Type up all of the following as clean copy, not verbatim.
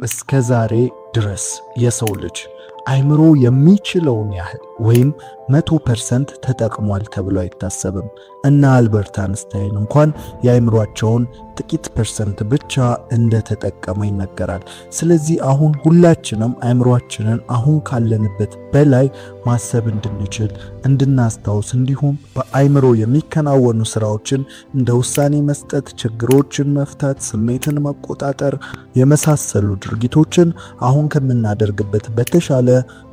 እስከ ዛሬ ድረስ የሰው ልጅ አይምሮ የሚችለውን ያህል ወይም 100% ተጠቅሟል ተብሎ አይታሰብም። እና አልበርት አንስታይን እንኳን የአይምሯቸውን ጥቂት percent ብቻ እንደተጠቀሙ ይነገራል። ስለዚህ አሁን ሁላችንም አይምሯችንን አሁን ካለንበት በላይ ማሰብ እንድንችል፣ እንድናስታውስ፣ እንዲሁም በአይምሮ የሚከናወኑ ስራዎችን እንደ ውሳኔ መስጠት፣ ችግሮችን መፍታት፣ ስሜትን መቆጣጠር የመሳሰሉ ድርጊቶችን አሁን ከምናደርግበት በተሻለ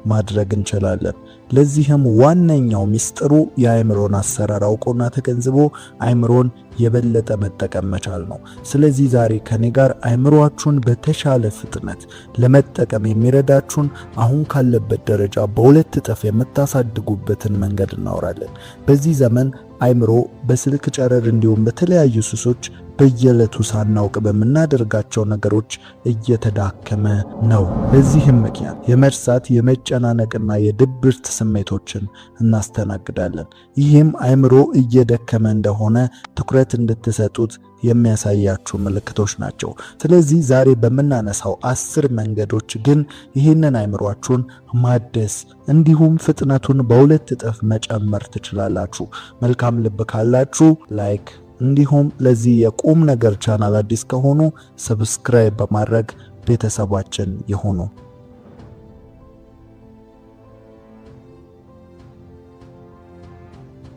ማድረግ እንችላለን። ለዚህም ዋነኛው ሚስጥሩ የአእምሮን አሰራር አውቆና ተገንዝቦ አእምሮን የበለጠ መጠቀም መቻል ነው። ስለዚህ ዛሬ ከኔ ጋር አእምሮአችሁን በተሻለ ፍጥነት ለመጠቀም የሚረዳችሁን አሁን ካለበት ደረጃ በ2 እጥፍ የምታሳድጉበትን መንገድ እናወራለን። በዚህ ዘመን አእምሮ በስልክ ጨረር እንዲሁም በተለያዩ ሱሶች በየዕለቱ ሳናውቅ በምናደርጋቸው ነገሮች እየተዳከመ ነው። በዚህም ምክንያት የመርሳት፣ የመጨናነቅና የድብርት ስሜቶችን እናስተናግዳለን። ይህም አእምሮ እየደከመ እንደሆነ ትኩረት እንድትሰጡት የሚያሳያችሁ ምልክቶች ናቸው። ስለዚህ ዛሬ በምናነሳው 10 መንገዶች ግን ይህንን አእምሯችሁን ማደስ እንዲሁም ፍጥነቱን በ2 እጥፍ መጨመር ትችላላችሁ። መልካም ልብ ካላችሁ like፣ እንዲሁም ለዚህ የቁም ነገር ቻናል አዲስ ከሆኑ subscribe በማድረግ ቤተሰባችን ይሁኑ።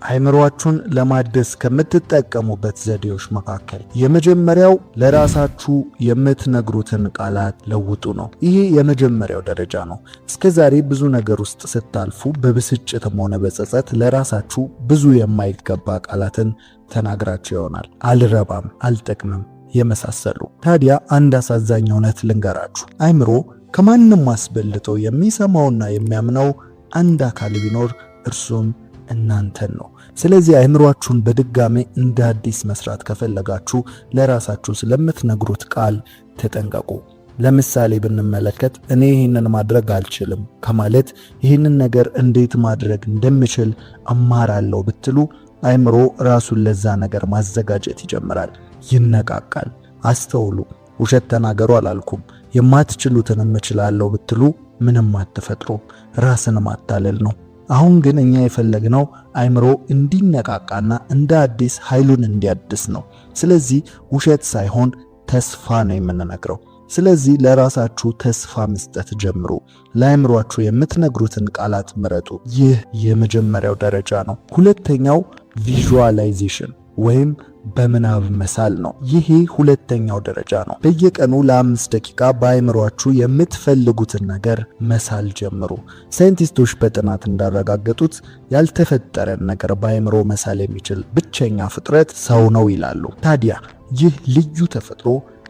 አይምሯችሁን ለማደስ ከምትጠቀሙበት ዘዴዎች መካከል የመጀመሪያው ለራሳችሁ የምትነግሩትን ቃላት ለውጡ ነው። ይሄ የመጀመሪያው ደረጃ ነው። እስከ ዛሬ ብዙ ነገር ውስጥ ስታልፉ በብስጭትም ሆነ በጸጸት ለራሳችሁ ብዙ የማይገባ ቃላትን ተናግራችሁ ይሆናል። አልረባም፣ አልጠቅምም የመሳሰሉ። ታዲያ አንድ አሳዛኝ እውነት ልንገራችሁ። አይምሮ ከማንም አስበልጦ የሚሰማውና የሚያምነው አንድ አካል ቢኖር እርሱም እናንተን ነው። ስለዚህ አእምሯችሁን በድጋሜ እንደ አዲስ መስራት ከፈለጋችሁ ለራሳችሁ ስለምትነግሩት ቃል ተጠንቀቁ። ለምሳሌ ብንመለከት እኔ ይህንን ማድረግ አልችልም ከማለት ይህንን ነገር እንዴት ማድረግ እንደምችል እማራለሁ ብትሉ አእምሮ ራሱን ለዛ ነገር ማዘጋጀት ይጀምራል፣ ይነቃቃል። አስተውሉ። ውሸት ተናገሩ አላልኩም። የማትችሉትን እችላለሁ ብትሉ ምንም አትፈጥሩም። ራስን ማታለል ነው። አሁን ግን እኛ የፈለግነው አይምሮ እንዲነቃቃና እንደ አዲስ ኃይሉን እንዲያድስ ነው። ስለዚህ ውሸት ሳይሆን ተስፋ ነው የምንነግረው። ስለዚህ ለራሳችሁ ተስፋ መስጠት ጀምሩ። ለአእምሯችሁ የምትነግሩትን ቃላት ምረጡ። ይህ የመጀመሪያው ደረጃ ነው። ሁለተኛው visualization ወይም በምናብ መሳል ነው። ይሄ ሁለተኛው ደረጃ ነው። በየቀኑ ለ5 ደቂቃ በአእምሯችሁ የምትፈልጉትን ነገር መሳል ጀምሩ። ሳይንቲስቶች በጥናት እንዳረጋገጡት ያልተፈጠረን ነገር በአእምሮ መሳል የሚችል ብቸኛ ፍጥረት ሰው ነው ይላሉ። ታዲያ ይህ ልዩ ተፈጥሮ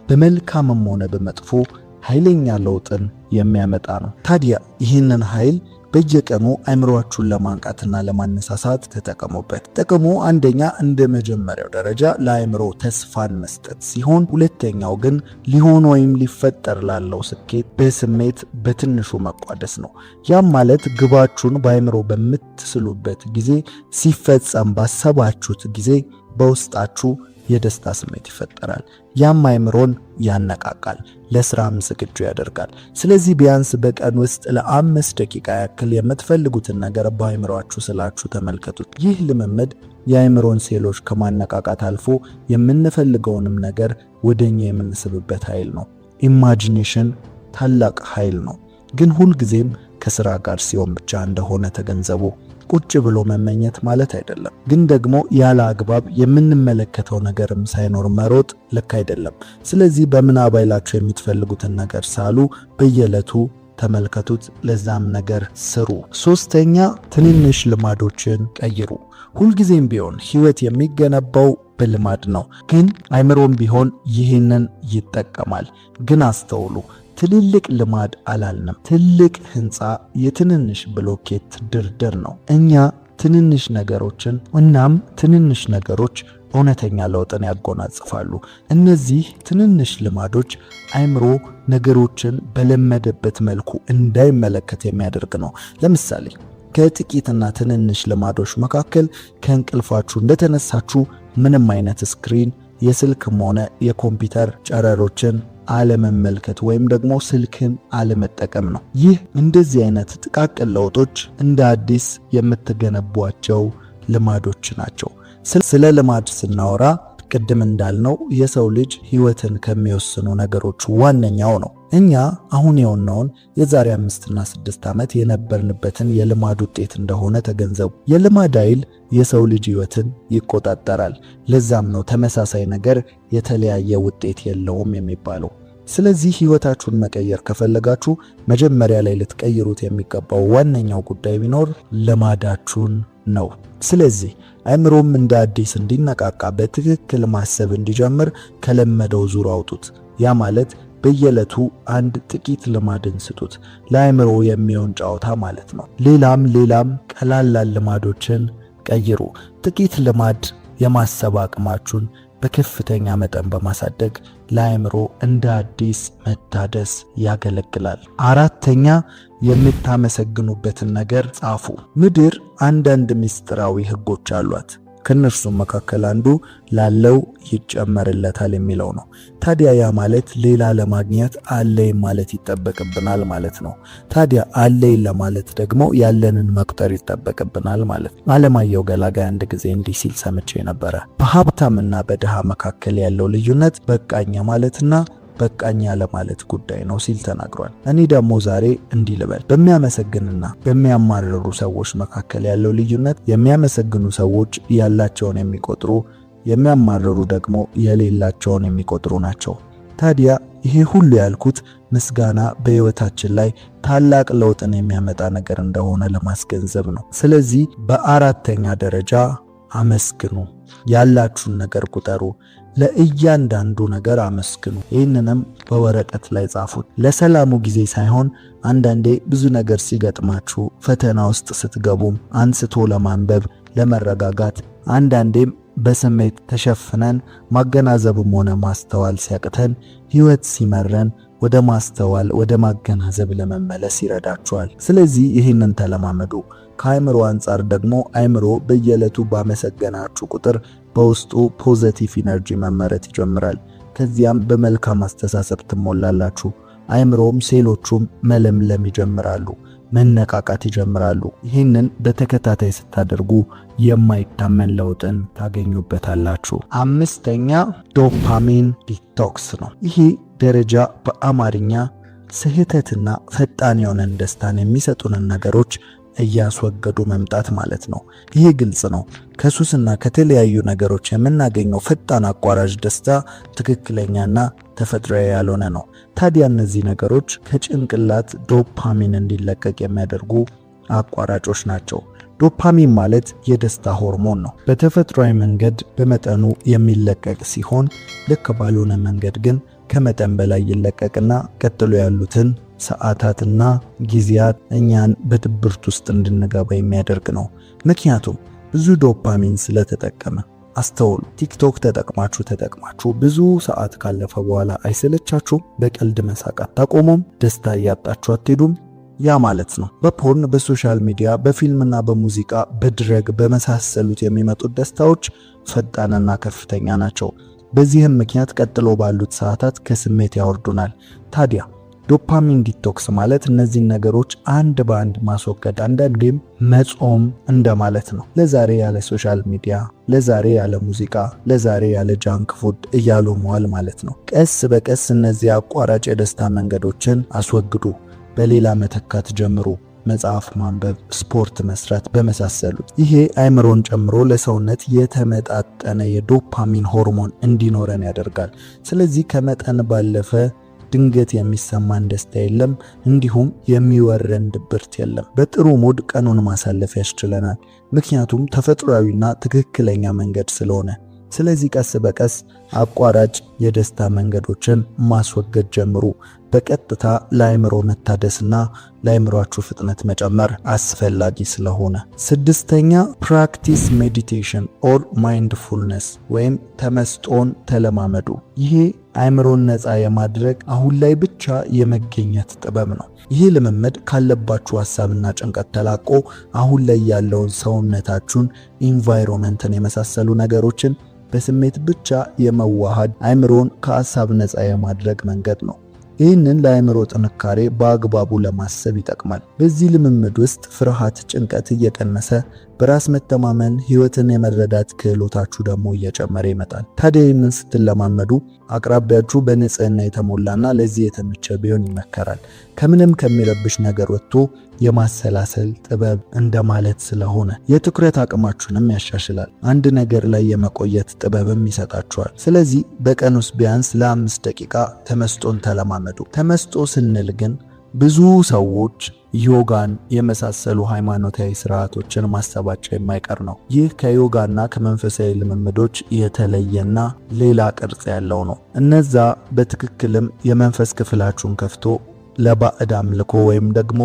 በመልካምም ሆነ በመጥፎ ኃይለኛ ለውጥን የሚያመጣ ነው። ታዲያ ይህንን ኃይል በየቀኑ አእምሯችሁን ለማንቃትና ለማነሳሳት ተጠቀሙበት። ጥቅሙ አንደኛ እንደ መጀመሪያው ደረጃ ለአእምሮ ተስፋን መስጠት ሲሆን፣ ሁለተኛው ግን ሊሆን ወይም ሊፈጠር ላለው ስኬት በስሜት በትንሹ መቋደስ ነው። ያም ማለት ግባችሁን በአእምሮ በምትስሉበት ጊዜ፣ ሲፈጸም ባሰባችሁት ጊዜ በውስጣችሁ የደስታ ስሜት ይፈጠራል። ያም አእምሮን ያነቃቃል፣ ለስራም ዝግጁ ያደርጋል። ስለዚህ ቢያንስ በቀን ውስጥ ለ5 ደቂቃ ያክል የምትፈልጉትን ነገር በአእምሯችሁ ስላችሁ ተመልከቱት። ይህ ልምምድ የአእምሮን ሴሎች ከማነቃቃት አልፎ የምንፈልገውንም ነገር ወደኛ የምንስብበት ኃይል ነው። Imagination ታላቅ ኃይል ነው፣ ግን ሁልጊዜም ከስራ ጋር ሲሆን ብቻ እንደሆነ ተገንዘቡ። ቁጭ ብሎ መመኘት ማለት አይደለም። ግን ደግሞ ያለ አግባብ የምንመለከተው ነገርም ሳይኖር መሮጥ ልክ አይደለም። ስለዚህ በምናብ ኃይላችሁ የምትፈልጉትን ነገር ሳሉ፣ በየዕለቱ ተመልከቱት፣ ለዛም ነገር ስሩ። ሶስተኛ፣ ትንንሽ ልማዶችን ቀይሩ። ሁልጊዜም ቢሆን ህይወት የሚገነባው በልማድ ነው። ግን አይምሮም ቢሆን ይህንን ይጠቀማል። ግን አስተውሉ፣ ትልልቅ ልማድ አላልንም። ትልቅ ህንፃ የትንንሽ ብሎኬት ድርድር ነው። እኛ ትንንሽ ነገሮችን እናም ትንንሽ ነገሮች እውነተኛ ለውጥን ያጎናጽፋሉ። እነዚህ ትንንሽ ልማዶች አይምሮ ነገሮችን በለመደበት መልኩ እንዳይመለከት የሚያደርግ ነው። ለምሳሌ ከጥቂትና ትንንሽ ልማዶች መካከል ከእንቅልፋችሁ እንደተነሳችሁ ምንም አይነት screen የስልክም ሆነ የኮምፒውተር ጨረሮችን አለመመልከት ወይም ደግሞ ስልክን አለመጠቀም ነው። ይህ እንደዚህ አይነት ጥቃቅን ለውጦች እንደ አዲስ የምትገነቧቸው ልማዶች ናቸው። ስለ ልማድ ስናወራ ቅድም እንዳልነው የሰው ልጅ ሕይወትን ከሚወስኑ ነገሮች ዋነኛው ነው። እኛ አሁን የሆነውን የዛሬ 5ና 6 ዓመት የነበርንበትን የልማድ ውጤት እንደሆነ ተገንዘቡ። የልማድ ኃይል የሰው ልጅ ሕይወትን ይቆጣጠራል። ለዛም ነው ተመሳሳይ ነገር የተለያየ ውጤት የለውም የሚባለው። ስለዚህ ሕይወታችሁን መቀየር ከፈለጋችሁ መጀመሪያ ላይ ልትቀይሩት የሚገባው ዋነኛው ጉዳይ ቢኖር ልማዳችሁን ነው። ስለዚህ አእምሮም እንደ አዲስ እንዲነቃቃ፣ በትክክል ማሰብ እንዲጀምር ከለመደው ዙር አውጡት። ያ ማለት በየዕለቱ አንድ ጥቂት ልማድን ስጡት። ለአእምሮ የሚሆን ጨዋታ ማለት ነው። ሌላም ሌላም ቀላላል ልማዶችን ቀይሩ። ጥቂት ልማድ የማሰብ አቅማችሁን በከፍተኛ መጠን በማሳደግ ለአእምሮ እንደ አዲስ መታደስ ያገለግላል። አራተኛ፣ የምታመሰግኑበትን ነገር ጻፉ። ምድር አንዳንድ ምስጢራዊ ሕጎች አሏት። ከእነርሱም መካከል አንዱ ላለው ይጨመርለታል የሚለው ነው። ታዲያ ያ ማለት ሌላ ለማግኘት አለኝ ማለት ይጠበቅብናል ማለት ነው። ታዲያ አለኝ ለማለት ደግሞ ያለንን መቁጠር ይጠበቅብናል ማለት ነው። አለማየሁ ገላጋይ አንድ ጊዜ እንዲህ ሲል ሰምቼ ነበረ። በሀብታምና በድሃ መካከል ያለው ልዩነት በቃኝ ማለትና በቃኝ ያለማለት ጉዳይ ነው ሲል ተናግሯል። እኔ ደግሞ ዛሬ እንዲህ ልበል። በሚያመሰግንና በሚያማርሩ ሰዎች መካከል ያለው ልዩነት የሚያመሰግኑ ሰዎች ያላቸውን የሚቆጥሩ፣ የሚያማርሩ ደግሞ የሌላቸውን የሚቆጥሩ ናቸው። ታዲያ ይሄ ሁሉ ያልኩት ምስጋና በሕይወታችን ላይ ታላቅ ለውጥን የሚያመጣ ነገር እንደሆነ ለማስገንዘብ ነው። ስለዚህ በአራተኛ ደረጃ አመስግኑ። ያላችሁን ነገር ቁጠሩ። ለእያንዳንዱ ነገር አመስግኑ። ይህንንም በወረቀት ላይ ጻፉት። ለሰላሙ ጊዜ ሳይሆን አንዳንዴ ብዙ ነገር ሲገጥማችሁ፣ ፈተና ውስጥ ስትገቡም አንስቶ ለማንበብ፣ ለመረጋጋት፣ አንዳንዴም በስሜት ተሸፍነን ማገናዘብም ሆነ ማስተዋል ሲያቅተን፣ ሕይወት ሲመረን ወደ ማስተዋል፣ ወደ ማገናዘብ ለመመለስ ይረዳችኋል። ስለዚህ ይህንን ተለማመዱ። ከአእምሮ አንጻር ደግሞ አእምሮ በየዕለቱ ባመሰገናችሁ ቁጥር በውስጡ positive energy መመረት ይጀምራል። ከዚያም በመልካም አስተሳሰብ ትሞላላችሁ። አእምሮም ሴሎቹም መለምለም ይጀምራሉ፣ መነቃቃት ይጀምራሉ። ይህንን በተከታታይ ስታደርጉ የማይታመን ለውጥን ታገኙበታላችሁ። አምስተኛ፣ dopamine detox ነው። ይሄ ደረጃ በአማርኛ ስህተትና ፈጣን የሆነን ደስታን የሚሰጡንን ነገሮች እያስወገዱ መምጣት ማለት ነው። ይሄ ግልጽ ነው። ከሱስና ከተለያዩ ነገሮች የምናገኘው ፈጣን አቋራጭ ደስታ ትክክለኛና ተፈጥሯዊ ያልሆነ ነው። ታዲያ እነዚህ ነገሮች ከጭንቅላት ዶፓሚን እንዲለቀቅ የሚያደርጉ አቋራጮች ናቸው። ዶፓሚን ማለት የደስታ ሆርሞን ነው። በተፈጥሯዊ መንገድ በመጠኑ የሚለቀቅ ሲሆን ልክ ባልሆነ መንገድ ግን ከመጠን በላይ ይለቀቅና ቀጥሎ ያሉትን ሰዓታትና ጊዜያት እኛን በድብርት ውስጥ እንድንገባ የሚያደርግ ነው። ምክንያቱም ብዙ ዶፓሚን ስለተጠቀመ። አስተውሉ። ቲክቶክ ተጠቅማችሁ ተጠቅማችሁ ብዙ ሰዓት ካለፈ በኋላ አይሰለቻችሁም? በቀልድ መሳቅ አታቆሙም? ደስታ እያጣችሁ አትሄዱም? ያ ማለት ነው። በ porn፣ በ social media፣ በፊልምና በሙዚቃ፣ በ drug በመሳሰሉት የሚመጡት ደስታዎች ፈጣንና ከፍተኛ ናቸው። በዚህም ምክንያት ቀጥሎ ባሉት ሰዓታት ከስሜት ያወርዱናል። ታዲያ dopamine detox ማለት እነዚህን ነገሮች አንድ በአንድ ማስወገድ፣ አንዳንዴም መጾም እንደማለት ነው። ለዛሬ ያለ social media፣ ለዛሬ ያለ ሙዚቃ፣ ለዛሬ ያለ junk food እያሉ መዋል ማለት ነው። ቀስ በቀስ እነዚህ አቋራጭ የደስታ መንገዶችን አስወግዱ፣ በሌላ መተካት ጀምሩ። መጽሐፍ ማንበብ፣ ስፖርት መስራት በመሳሰሉት። ይሄ አእምሮን ጨምሮ ለሰውነት የተመጣጠነ የዶፓሚን ሆርሞን እንዲኖረን ያደርጋል። ስለዚህ ከመጠን ባለፈ ድንገት የሚሰማን ደስታ የለም፣ እንዲሁም የሚወረን ድብርት የለም። በጥሩ mood ቀኑን ማሳለፍ ያስችለናል፣ ምክንያቱም ተፈጥሯዊና ትክክለኛ መንገድ ስለሆነ። ስለዚህ ቀስ በቀስ አቋራጭ የደስታ መንገዶችን ማስወገድ ጀምሩ። በቀጥታ ለአእምሮ መታደስና ለአእምሯችሁ ፍጥነት መጨመር አስፈላጊ ስለሆነ። ስድስተኛ፣ practice meditation or mindfulness ወይም ተመስጦን ተለማመዱ። ይሄ አእምሮን ነፃ የማድረግ፣ አሁን ላይ ብቻ የመገኘት ጥበብ ነው። ይህ ልምምድ ካለባችሁ ሀሳብና ጭንቀት ተላቆ አሁን ላይ ያለውን ሰውነታችሁን፣ environment ን የመሳሰሉ ነገሮችን በስሜት ብቻ የመዋሃድ፣ አይምሮን ከሀሳብ ነፃ የማድረግ መንገድ ነው። ይህንን ለአእምሮ ጥንካሬ በአግባቡ ለማሰብ ይጠቅማል። በዚህ ልምምድ ውስጥ ፍርሃት፣ ጭንቀት እየቀነሰ በራስ መተማመን፣ ህይወትን የመረዳት ክህሎታችሁ ደግሞ እየጨመረ ይመጣል። ታዲያ ይህንን ስትለማመዱ አቅራቢያችሁ በንጽህና የተሞላና ለዚህ የተመቸ ቢሆን ይመከራል። ከምንም ከሚረብሽ ነገር ወጥቶ የማሰላሰል ጥበብ እንደማለት ስለሆነ የትኩረት አቅማችሁንም ያሻሽላል። አንድ ነገር ላይ የመቆየት ጥበብም ይሰጣችኋል። ስለዚህ በቀን ውስጥ ቢያንስ ለ5 ደቂቃ ተመስጦን ተለማመዱ። ተመስጦ ስንል ግን ብዙ ሰዎች ዮጋን የመሳሰሉ ሃይማኖታዊ ስርዓቶችን ማሰባቸው የማይቀር ነው። ይህ ከዮጋና ከመንፈሳዊ ልምምዶች የተለየና ሌላ ቅርጽ ያለው ነው። እነዛ በትክክልም የመንፈስ ክፍላችሁን ከፍቶ ለባዕድ አምልኮ ወይም ደግሞ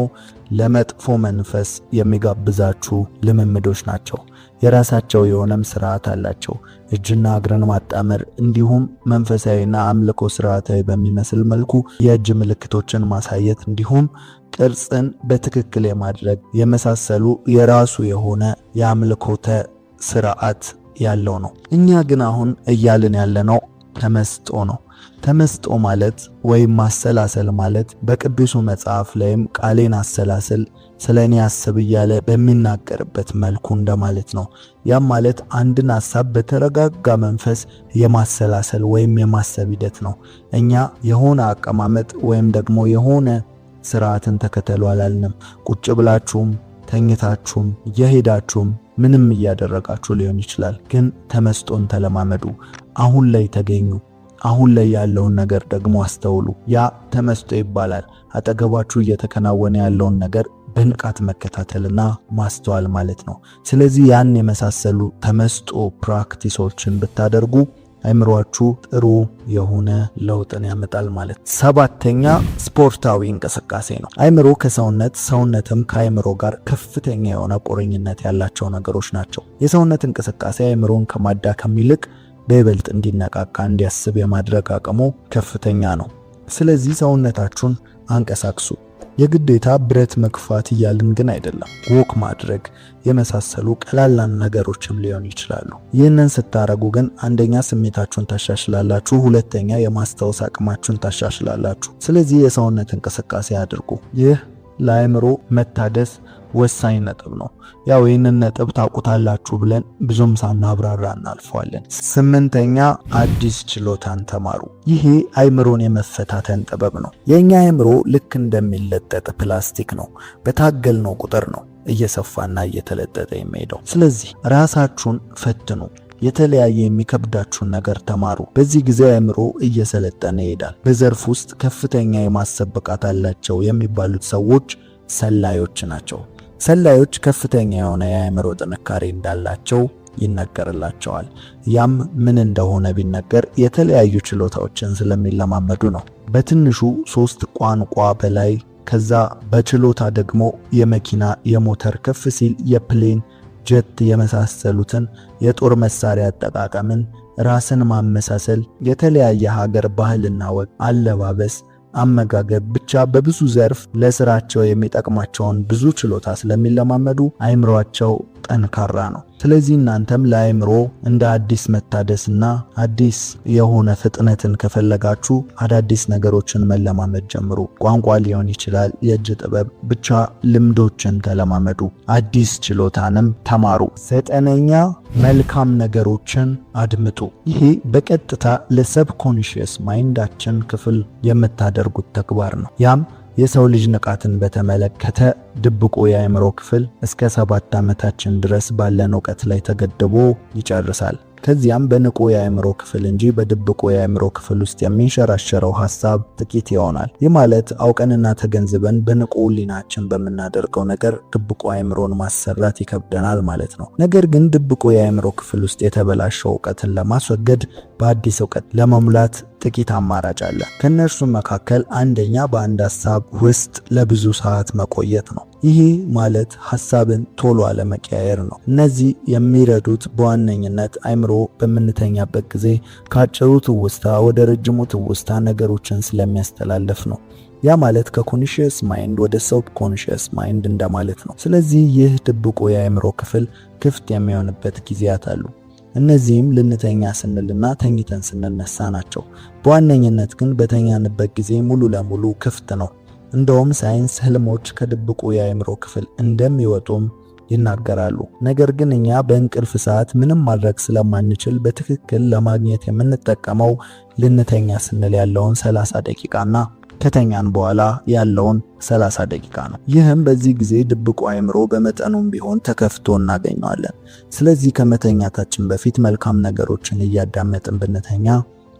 ለመጥፎ መንፈስ የሚጋብዛችሁ ልምምዶች ናቸው። የራሳቸው የሆነም ስርዓት አላቸው። እጅና እግርን ማጣመር እንዲሁም መንፈሳዊና አምልኮ ስርዓታዊ በሚመስል መልኩ የእጅ ምልክቶችን ማሳየት እንዲሁም ቅርጽን በትክክል የማድረግ የመሳሰሉ የራሱ የሆነ የአምልኮተ ስርዓት ያለው ነው። እኛ ግን አሁን እያልን ያለነው ተመስጦ ነው። ተመስጦ ማለት ወይም ማሰላሰል ማለት በቅዱሱ መጽሐፍ ላይም ቃሌን አሰላስል፣ ስለ እኔ አስብ እያለ በሚናገርበት መልኩ እንደማለት ነው። ያም ማለት አንድን ሐሳብ በተረጋጋ መንፈስ የማሰላሰል ወይም የማሰብ ሂደት ነው። እኛ የሆነ አቀማመጥ ወይም ደግሞ የሆነ ስርዓትን ተከተሉ አላልንም። ቁጭ ብላችሁም፣ ተኝታችሁም፣ እየሄዳችሁም፣ ምንም እያደረጋችሁ ሊሆን ይችላል። ግን ተመስጦን ተለማመዱ። አሁን ላይ ተገኙ። አሁን ላይ ያለውን ነገር ደግሞ አስተውሉ። ያ ተመስጦ ይባላል። አጠገባችሁ እየተከናወነ ያለውን ነገር በንቃት መከታተልና ማስተዋል ማለት ነው። ስለዚህ ያን የመሳሰሉ ተመስጦ practice ኦችን ብታደርጉ አይምሯችሁ ጥሩ የሆነ ለውጥን ያመጣል ማለት ነው። ሰባተኛ ስፖርታዊ እንቅስቃሴ ነው። አይምሮ ከሰውነት፣ ሰውነትም ከአይምሮ ጋር ከፍተኛ የሆነ ቁርኝነት ያላቸው ነገሮች ናቸው። የሰውነት እንቅስቃሴ አይምሮን ከማዳከም ይልቅ በይበልጥ እንዲነቃቃ፣ እንዲያስብ የማድረግ አቅሙ ከፍተኛ ነው። ስለዚህ ሰውነታችሁን አንቀሳቅሱ። የግዴታ ብረት መግፋት እያልን ግን አይደለም። Walk ማድረግ የመሳሰሉ ቀላላን ነገሮችም ሊሆኑ ይችላሉ። ይህንን ስታረጉ ግን አንደኛ ስሜታችሁን ታሻሽላላችሁ፣ ሁለተኛ የማስታወስ አቅማችሁን ታሻሽላላችሁ። ስለዚህ የሰውነት እንቅስቃሴ አድርጉ። ይህ ለአእምሮ መታደስ ወሳኝ ነጥብ ነው። ያው ይህንን ነጥብ ታውቁታላችሁ ብለን ብዙም ሳናብራራ እናልፈዋለን። ስምንተኛ አዲስ ችሎታን ተማሩ። ይሄ አይምሮን የመፈታተን ጥበብ ነው። የእኛ አይምሮ ልክ እንደሚለጠጥ ፕላስቲክ ነው። በታገልነው ቁጥር ነው እየሰፋና እየተለጠጠ የሚሄደው። ስለዚህ ራሳችሁን ፈትኑ። የተለያየ የሚከብዳችሁን ነገር ተማሩ። በዚህ ጊዜ አእምሮ እየሰለጠነ ይሄዳል። በዘርፍ ውስጥ ከፍተኛ የማሰብ ብቃት አላቸው የሚባሉት ሰዎች ሰላዮች ናቸው። ሰላዮች ከፍተኛ የሆነ የአእምሮ ጥንካሬ እንዳላቸው ይነገርላቸዋል። ያም ምን እንደሆነ ቢነገር የተለያዩ ችሎታዎችን ስለሚለማመዱ ነው። በትንሹ ሶስት ቋንቋ በላይ፣ ከዛ በችሎታ ደግሞ የመኪና፣ የሞተር፣ ከፍ ሲል የ plane፣ ጀት የመሳሰሉትን የጦር መሳሪያ አጠቃቀምን፣ ራስን ማመሳሰል፣ የተለያየ ሀገር ባህልና ወግ፣ አለባበስ፣ አመጋገብ፣ ብቻ በብዙ ዘርፍ ለስራቸው የሚጠቅማቸውን ብዙ ችሎታ ስለሚለማመዱ አይምሯቸው ጠንካራ ነው። ስለዚህ እናንተም ለአይምሮ እንደ አዲስ መታደስና አዲስ የሆነ ፍጥነትን ከፈለጋችሁ አዳዲስ ነገሮችን መለማመድ ጀምሩ። ቋንቋ ሊሆን ይችላል፣ የእጅ ጥበብ፣ ብቻ ልምዶችን ተለማመዱ። አዲስ ችሎታንም ተማሩ። ዘጠነኛ መልካም ነገሮችን አድምጡ። ይሄ በቀጥታ ለ subconscious mind ኣችን ክፍል የምታደርጉት ተግባር ነው። ያም የሰው ልጅ ንቃትን በተመለከተ ድብቁ የአእምሮ ክፍል እስከ 7 ዓመታችን ድረስ ባለን እውቀት ላይ ተገድቦ ይጨርሳል። ከዚያም በንቁ የአእምሮ ክፍል እንጂ በድብቁ የአእምሮ ክፍል ውስጥ የሚንሸራሸረው ሐሳብ ጥቂት ይሆናል። ይህ ማለት አውቀንና ተገንዝበን በንቁ ሕሊናችን በምናደርገው ነገር ድብቁ አእምሮን ማሰራት ይከብደናል ማለት ነው። ነገር ግን ድብቁ የአእምሮ ክፍል ውስጥ የተበላሸው እውቀትን ለማስወገድ፣ በአዲስ እውቀት ለመሙላት ጥቂት አማራጭ አለ። ከእነርሱም መካከል አንደኛ በአንድ ሐሳብ ውስጥ ለብዙ ሰዓት መቆየት ነው። ይሄ ማለት ሐሳብን ቶሎ አለመቀያየር ነው። እነዚህ የሚረዱት በዋነኝነት አይምሮ በምንተኛበት ጊዜ ከአጭሩ ትውስታ ወደ ረጅሙ ትውስታ ነገሮችን ስለሚያስተላልፍ ነው። ያ ማለት ከ conscious mind ወደ subconscious mind እንደማለት ነው። ስለዚህ ይህ ድብቁ የአእምሮ ክፍል ክፍት የሚሆንበት ጊዜያት አሉ። እነዚህም ልንተኛ ስንልና ተኝተን ስንነሳ ናቸው። በዋነኝነት ግን በተኛንበት ጊዜ ሙሉ ለሙሉ ክፍት ነው። እንደውም ሳይንስ ህልሞች ከድብቁ የአእምሮ ክፍል እንደሚወጡም ይናገራሉ። ነገር ግን እኛ በእንቅልፍ ሰዓት ምንም ማድረግ ስለማንችል በትክክል ለማግኘት የምንጠቀመው ልንተኛ ስንል ያለውን 30 ደቂቃና ከተኛን በኋላ ያለውን 30 ደቂቃ ነው። ይህም በዚህ ጊዜ ድብቁ አእምሮ በመጠኑም ቢሆን ተከፍቶ እናገኘዋለን። ስለዚህ ከመተኛታችን በፊት መልካም ነገሮችን እያዳመጥን ብንተኛ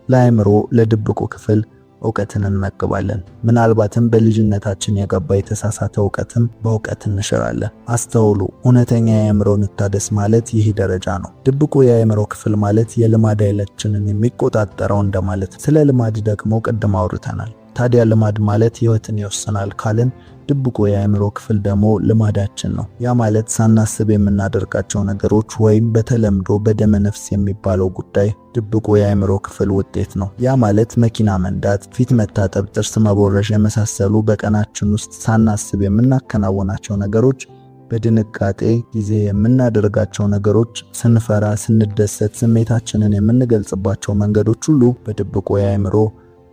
ለአእምሮ ለድብቁ ክፍል እውቀትን እንመግባለን። ምናልባትም በልጅነታችን የገባ የተሳሳተ እውቀትም በእውቀት እንሽራለን። አስተውሉ፣ እውነተኛ የአእምሮ መታደስ ማለት ይህ ደረጃ ነው። ድብቁ የአእምሮ ክፍል ማለት የልማድ ኃይላችንን የሚቆጣጠረው እንደማለት። ስለ ልማድ ደግሞ ቅድም አውርተናል። ታዲያ ልማድ ማለት ህይወትን ይወስናል ካልን ድብቁ የአእምሮ ክፍል ደግሞ ልማዳችን ነው። ያ ማለት ሳናስብ የምናደርጋቸው ነገሮች ወይም በተለምዶ በደመ ነፍስ የሚባለው ጉዳይ ድብቁ የአእምሮ ክፍል ውጤት ነው። ያ ማለት መኪና መንዳት፣ ፊት መታጠብ፣ ጥርስ መቦረሽ የመሳሰሉ በቀናችን ውስጥ ሳናስብ የምናከናውናቸው ነገሮች፣ በድንጋጤ ጊዜ የምናደርጋቸው ነገሮች፣ ስንፈራ፣ ስንደሰት ስሜታችንን የምንገልጽባቸው መንገዶች ሁሉ በድብቁ የአእምሮ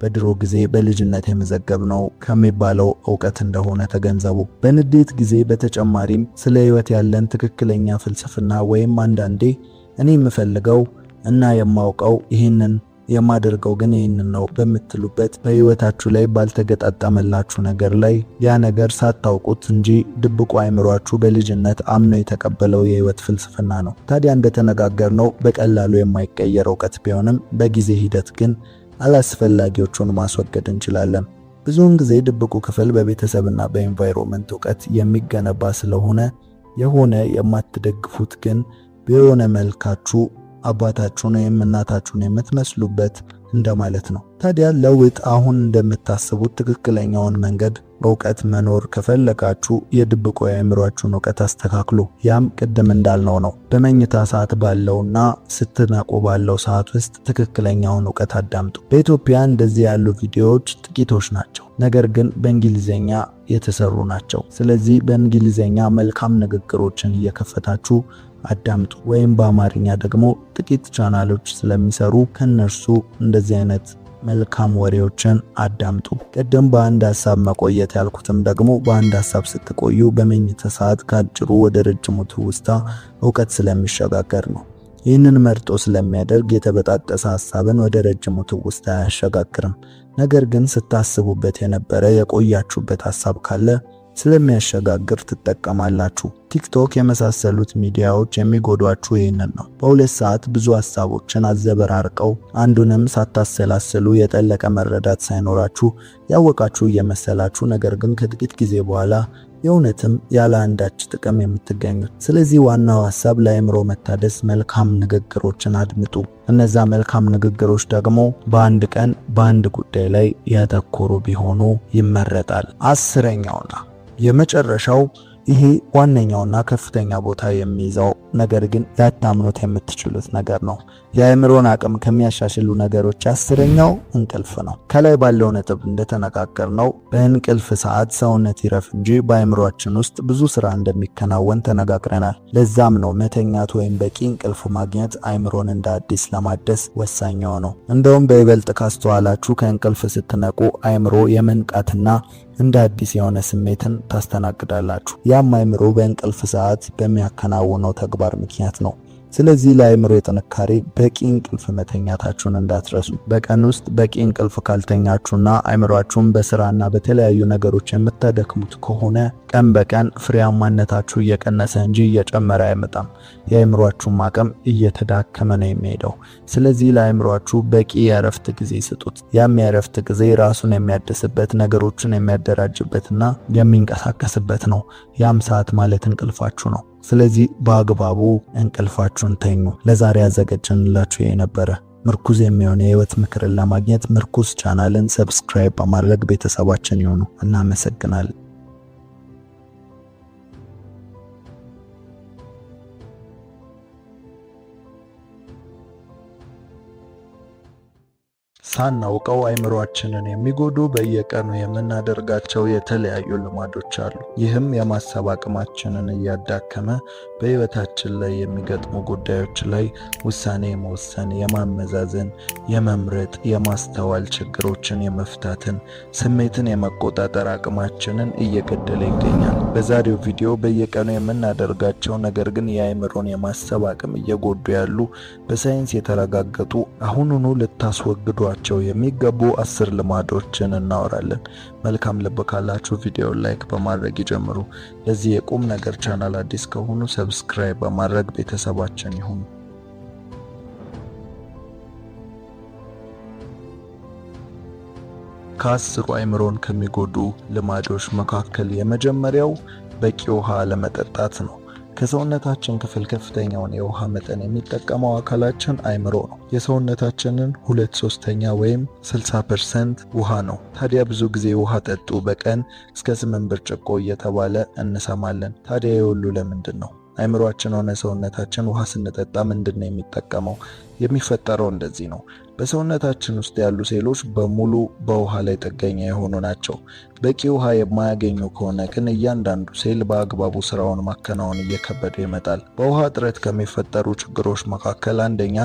በድሮ ጊዜ በልጅነት የመዘገብነው ከሚባለው እውቀት እንደሆነ ተገንዘቡ። በንዴት ጊዜ በተጨማሪም ስለ ህይወት ያለን ትክክለኛ ፍልስፍና ወይም አንዳንዴ እኔ የምፈልገው እና የማውቀው ይህንን፣ የማደርገው ግን ይህንን ነው በምትሉበት በህይወታችሁ ላይ ባልተገጣጠመላችሁ ነገር ላይ ያ ነገር ሳታውቁት እንጂ ድብቁ አእምሯችሁ በልጅነት አምኖ የተቀበለው የህይወት ፍልስፍና ነው። ታዲያ እንደተነጋገርነው በቀላሉ የማይቀየር እውቀት ቢሆንም በጊዜ ሂደት ግን አላስፈላጊዎቹን ማስወገድ እንችላለን። ብዙውን ጊዜ ድብቁ ክፍል በቤተሰብና በ environment እውቀት የሚገነባ ስለሆነ የሆነ የማትደግፉት ግን በሆነ መልካችሁ አባታችሁን ወይም እናታችሁን የምትመስሉበት እንደማለት ነው። ታዲያ ለውጥ አሁን እንደምታስቡት ትክክለኛውን መንገድ እውቀት መኖር ከፈለጋችሁ የድብቁ የአእምሯችሁን እውቀት አስተካክሉ። ያም ቅድም እንዳልነው ነው። በመኝታ ሰዓት ባለውና ስትነቁ ባለው ሰዓት ውስጥ ትክክለኛውን እውቀት አዳምጡ። በኢትዮጵያ እንደዚህ ያሉ ቪዲዮዎች ጥቂቶች ናቸው፣ ነገር ግን በእንግሊዘኛ የተሰሩ ናቸው። ስለዚህ በእንግሊዘኛ መልካም ንግግሮችን እየከፈታችሁ አዳምጡ። ወይም በአማርኛ ደግሞ ጥቂት ቻናሎች ስለሚሰሩ ከነርሱ እንደዚህ አይነት መልካም ወሬዎችን አዳምጡ። ቅድም በአንድ ሀሳብ መቆየት ያልኩትም ደግሞ በአንድ ሀሳብ ስትቆዩ በመኝታ ሰዓት ከአጭሩ ወደ ረጅሙ ትውስታ እውቀት ስለሚሸጋገር ነው። ይህንን መርጦ ስለሚያደርግ የተበጣጠሰ ሀሳብን ወደ ረጅሙ ትውስታ አያሸጋግርም። ነገር ግን ስታስቡበት የነበረ የቆያችሁበት ሀሳብ ካለ ስለሚያሸጋግር ትጠቀማላችሁ። ቲክቶክ የመሳሰሉት ሚዲያዎች የሚጎዷችሁ ይህንን ነው። በ2 ሰዓት ብዙ ሀሳቦችን አዘበራርቀው አንዱንም ሳታሰላስሉ የጠለቀ መረዳት ሳይኖራችሁ ያወቃችሁ እየመሰላችሁ ነገር ግን ከጥቂት ጊዜ በኋላ የእውነትም ያለ አንዳች ጥቅም የምትገኙት። ስለዚህ ዋናው ሀሳብ ለአእምሮ መታደስ መልካም ንግግሮችን አድምጡ። እነዛ መልካም ንግግሮች ደግሞ በአንድ ቀን በአንድ ጉዳይ ላይ ያተኮሩ ቢሆኑ ይመረጣል። 10ኛውና የመጨረሻው ይሄ ዋነኛውና ከፍተኛ ቦታ የሚይዘው ነገር ግን ላታምኑት የምትችሉት ነገር ነው። የአእምሮን አቅም ከሚያሻሽሉ ነገሮች 10ኛው እንቅልፍ ነው። ከላይ ባለው ነጥብ እንደተነጋገርነው በእንቅልፍ ሰዓት ሰውነት ይረፍ እንጂ በአእምሮአችን ውስጥ ብዙ ስራ እንደሚከናወን ተነጋግረናል። ለዛም ነው መተኛት ወይም በቂ እንቅልፍ ማግኘት አእምሮን እንደ አዲስ ለማደስ ወሳኝ ነው። እንደውም በይበልጥ ካስተዋላችሁ ከእንቅልፍ ስትነቁ አእምሮ የመንቃትና እንደ አዲስ የሆነ ስሜትን ታስተናግዳላችሁ። ያም አእምሮ በእንቅልፍ ሰዓት በሚያከናውነው ተግባር ምክንያት ነው። ስለዚህ ለአእምሮ የጥንካሬ በቂ እንቅልፍ መተኛታችሁን እንዳትረሱ። በቀን ውስጥ በቂ እንቅልፍ ካልተኛችሁና አእምሯችሁን በስራና በተለያዩ ነገሮች የምታደክሙት ከሆነ ቀን በቀን ፍሬያማነታችሁ እየቀነሰ እንጂ እየጨመረ አይመጣም። የአእምሯችሁም አቅም እየተዳከመ ነው የሚሄደው። ስለዚህ ለአእምሯችሁ በቂ የእረፍት ጊዜ ስጡት። ያም የእረፍት ጊዜ ራሱን የሚያድስበት፣ ነገሮችን የሚያደራጅበትና የሚንቀሳቀስበት ነው። ያም ሰዓት ማለት እንቅልፋችሁ ነው። ስለዚህ በአግባቡ እንቅልፋችሁን ተኙ። ለዛሬ ያዘጋጀንላችሁ የነበረ ምርኩዝ የሚሆን የህይወት ምክርን ለማግኘት ምርኩዝ ቻናልን subscribe በማድረግ ቤተሰባችን ይሁኑ። እናመሰግናለን። ሳናውቀው አይምሯችንን የሚጎዱ በየቀኑ የምናደርጋቸው የተለያዩ ልማዶች አሉ። ይህም የማሰብ አቅማችንን እያዳከመ በሕይወታችን ላይ የሚገጥሙ ጉዳዮች ላይ ውሳኔ የመወሰን፣ የማመዛዘን፣ የመምረጥ፣ የማስተዋል፣ ችግሮችን የመፍታትን፣ ስሜትን የመቆጣጠር አቅማችንን እየገደለ ይገኛል። በዛሬው ቪዲዮ በየቀኑ የምናደርጋቸው ነገር ግን የአእምሮን የማሰብ አቅም እየጎዱ ያሉ፣ በሳይንስ የተረጋገጡ፣ አሁኑኑ ልታስወግዷቸው የሚገቡ 10 ልማዶችን እናወራለን። መልካም ልብ ካላችሁ ቪዲዮውን like በማድረግ ይጀምሩ። ለዚህ የቁም ነገር ቻናል አዲስ ከሆኑ subscribe በማድረግ ቤተሰባችን ይሁኑ። ከ10ሩ አይምሮን ከሚጎዱ ልማዶች መካከል የመጀመሪያው በቂ ውሃ አለመጠጣት ነው። ከሰውነታችን ክፍል ከፍተኛውን የውሃ መጠን የሚጠቀመው አካላችን አይምሮ ነው። የሰውነታችንን 2/3 ወይም 60% ውሃ ነው። ታዲያ ብዙ ጊዜ ውሃ ጠጡ፣ በቀን እስከ 8 ብርጭቆ እየተባለ እንሰማለን። ታዲያ ይህ ሁሉ ለምንድን ነው? አይምሯችን ሆነ ሰውነታችን ውሃ ስንጠጣ ምንድን ነው የሚጠቀመው? የሚፈጠረው እንደዚህ ነው። በሰውነታችን ውስጥ ያሉ ሴሎች በሙሉ በውሃ ላይ ጥገኛ የሆኑ ናቸው። በቂ ውሃ የማያገኙ ከሆነ ግን እያንዳንዱ ሴል በአግባቡ ስራውን ማከናወን እየከበደው ይመጣል። በውሃ እጥረት ከሚፈጠሩ ችግሮች መካከል አንደኛ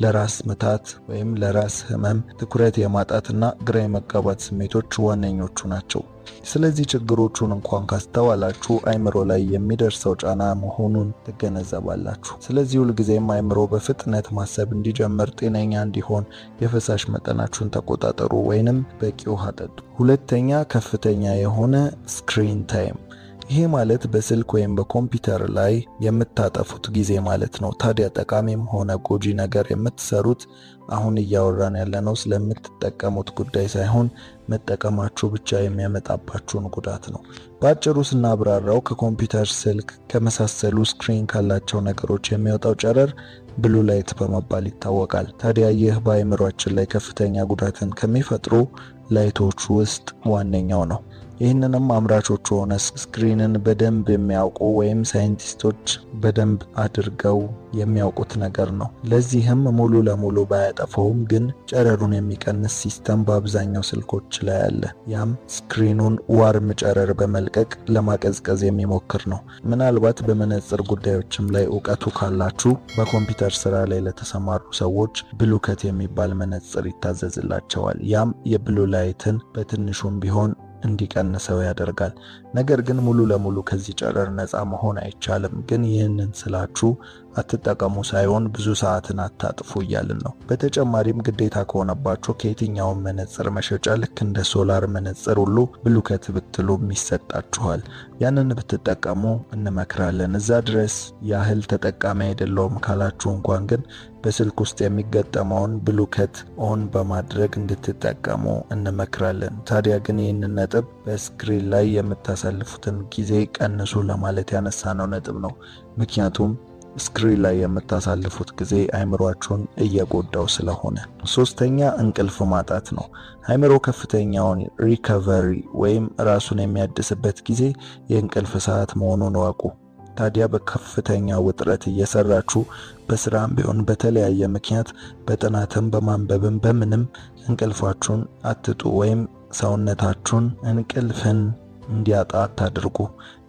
ለራስ ምታት ወይም ለራስ ህመም፣ ትኩረት የማጣትና ግራ የመጋባት ስሜቶች ዋነኞቹ ናቸው። ስለዚህ ችግሮቹን እንኳን ካስተዋላችሁ አይምሮ ላይ የሚደርሰው ጫና መሆኑን ትገነዘባላችሁ። ስለዚህ ሁልጊዜም አይምሮ በፍጥነት ማሰብ እንዲጀምር፣ ጤነኛ እንዲሆን የፈሳሽ መጠናችሁን ተቆጣጠሩ ወይንም በቂ ውሃ ጠጡ። ሁለተኛ፣ ከፍተኛ የሆነ screen time። ይሄ ማለት በስልክ ወይም በኮምፒውተር ላይ የምታጠፉት ጊዜ ማለት ነው። ታዲያ ጠቃሚም ሆነ ጎጂ ነገር የምትሰሩት አሁን እያወራን ያለነው ስለምትጠቀሙት ጉዳይ ሳይሆን መጠቀማችሁ ብቻ የሚያመጣባችሁን ጉዳት ነው። በአጭሩ ስናብራራው ከኮምፒውተር፣ ስልክ ከመሳሰሉ screen ካላቸው ነገሮች የሚወጣው ጨረር blue light በመባል ይታወቃል። ታዲያ ይህ በአእምሯችን ላይ ከፍተኛ ጉዳትን ከሚፈጥሩ light ኦች ውስጥ ዋነኛው ነው። ይህንንም አምራቾቹ ሆነ screen ን በደንብ የሚያውቁ ወይም ሳይንቲስቶች በደንብ አድርገው የሚያውቁት ነገር ነው። ለዚህም ሙሉ ለሙሉ ባያጠፋውም ግን ጨረሩን የሚቀንስ system በአብዛኛው ስልኮች ላይ አለ። ያም screen ኑን warm ጨረር በመልቀቅ ለማቀዝቀዝ የሚሞክር ነው። ምናልባት በመነጽር ጉዳዮችም ላይ እውቀቱ ካላችሁ በኮምፒውተር ስራ ላይ ለተሰማሩ ሰዎች blue cut የሚባል መነጽር ይታዘዝላቸዋል። ያም የ blue light ን በትንሹም ቢሆን እንዲቀንሰው ያደርጋል። ነገር ግን ሙሉ ለሙሉ ከዚህ ጨረር ነፃ መሆን አይቻልም። ግን ይህንን ስላችሁ አትጠቀሙ ሳይሆን ብዙ ሰዓትን አታጥፉ እያልን ነው። በተጨማሪም ግዴታ ከሆነባችሁ ከየትኛውም መነጽር መሸጫ ልክ እንደ ሶላር መነጽር ሁሉ blue cut ብትሉም ይሰጣችኋል። ያንን ብትጠቀሙ እንመክራለን። እዛ ድረስ ያህል ተጠቃሚ አይደለሁም ካላችሁ እንኳን ግን በስልክ ውስጥ የሚገጠመውን blue cut on በማድረግ እንድትጠቀሙ እንመክራለን። ታዲያ ግን ይህንን ነጥብ በ screen ላይ የምታሳልፉትን ጊዜ ቀንሱ ለማለት ያነሳነው ነጥብ ነው። ምክንያቱም screen ላይ የምታሳልፉት ጊዜ አይምሯችሁን እየጎዳው ስለሆነ። ሶስተኛ፣ እንቅልፍ ማጣት ነው። አይምሮ ከፍተኛውን recovery ወይም ራሱን የሚያድስበት ጊዜ የእንቅልፍ ሰዓት መሆኑን እወቁ። ታዲያ በከፍተኛ ውጥረት እየሰራችሁ በስራም ቢሆን በተለያየ ምክንያት በጥናትም በማንበብም በምንም እንቅልፋችሁን አትጡ ወይም ሰውነታችሁን እንቅልፍን እንዲያጣ አታድርጉ።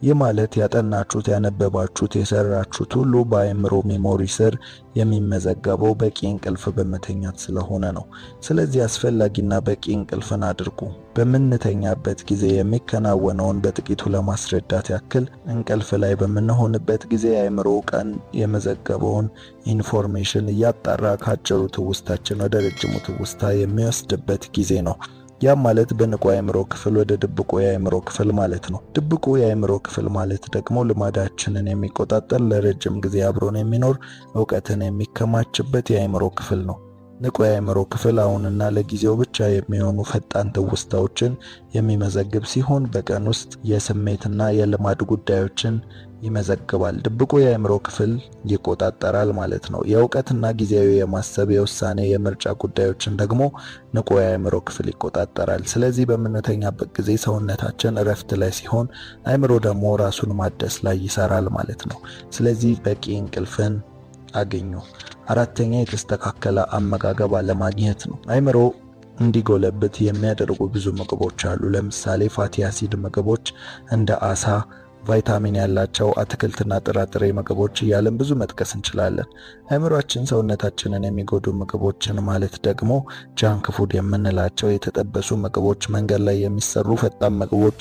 ይህ ማለት ያጠናችሁት፣ ያነበባችሁት፣ የሰራችሁት ሁሉ በአእምሮ memory ስር የሚመዘገበው በቂ እንቅልፍ በመተኛት ስለሆነ ነው። ስለዚህ አስፈላጊና በቂ እንቅልፍን አድርጉ። በምንተኛበት ጊዜ የሚከናወነውን በጥቂቱ ለማስረዳት ያክል እንቅልፍ ላይ በምንሆንበት ጊዜ የአእምሮ ቀን የመዘገበውን information እያጣራ ከአጭሩ ትውስታችን ወደ ረጅሙ ትውስታ የሚወስድበት ጊዜ ነው። ያም ማለት በንቁ የአእምሮ ክፍል ወደ ድብቁ የአእምሮ ክፍል ማለት ነው። ድብቁ የአእምሮ ክፍል ማለት ደግሞ ልማዳችንን የሚቆጣጠር፣ ለረጅም ጊዜ አብሮን የሚኖር፣ እውቀትን የሚከማችበት የአእምሮ ክፍል ነው። ንቁ የአእምሮ ክፍል አሁንና ለጊዜው ብቻ የሚሆኑ ፈጣን ትውስታዎችን የሚመዘግብ ሲሆን በቀን ውስጥ የስሜትና የልማድ ጉዳዮችን ይመዘግባል። ድብቁ የአእምሮ ክፍል ይቆጣጠራል ማለት ነው። የእውቀትና ጊዜያዊ የማሰብ፣ የውሳኔ፣ የምርጫ ጉዳዮችን ደግሞ ንቁ የአእምሮ ክፍል ይቆጣጠራል። ስለዚህ በምንተኛበት ጊዜ ሰውነታችን እረፍት ላይ ሲሆን አእምሮ ደግሞ ራሱን ማደስ ላይ ይሰራል ማለት ነው። ስለዚህ በቂ እንቅልፍን አግኙ። አራተኛ፣ የተስተካከለ አመጋገብ አለማግኘት ነው። አእምሮ እንዲጎለብት የሚያደርጉ ብዙ ምግቦች አሉ። ለምሳሌ fatty acid ምግቦች እንደ አሳ፣ ቫይታሚን ያላቸው አትክልትና ጥራጥሬ ምግቦች እያለን ብዙ መጥቀስ እንችላለን። አእምሯችን ሰውነታችንን የሚጎዱ ምግቦችን ማለት ደግሞ junk food የምንላቸው የተጠበሱ ምግቦች፣ መንገድ ላይ የሚሰሩ ፈጣን ምግቦች፣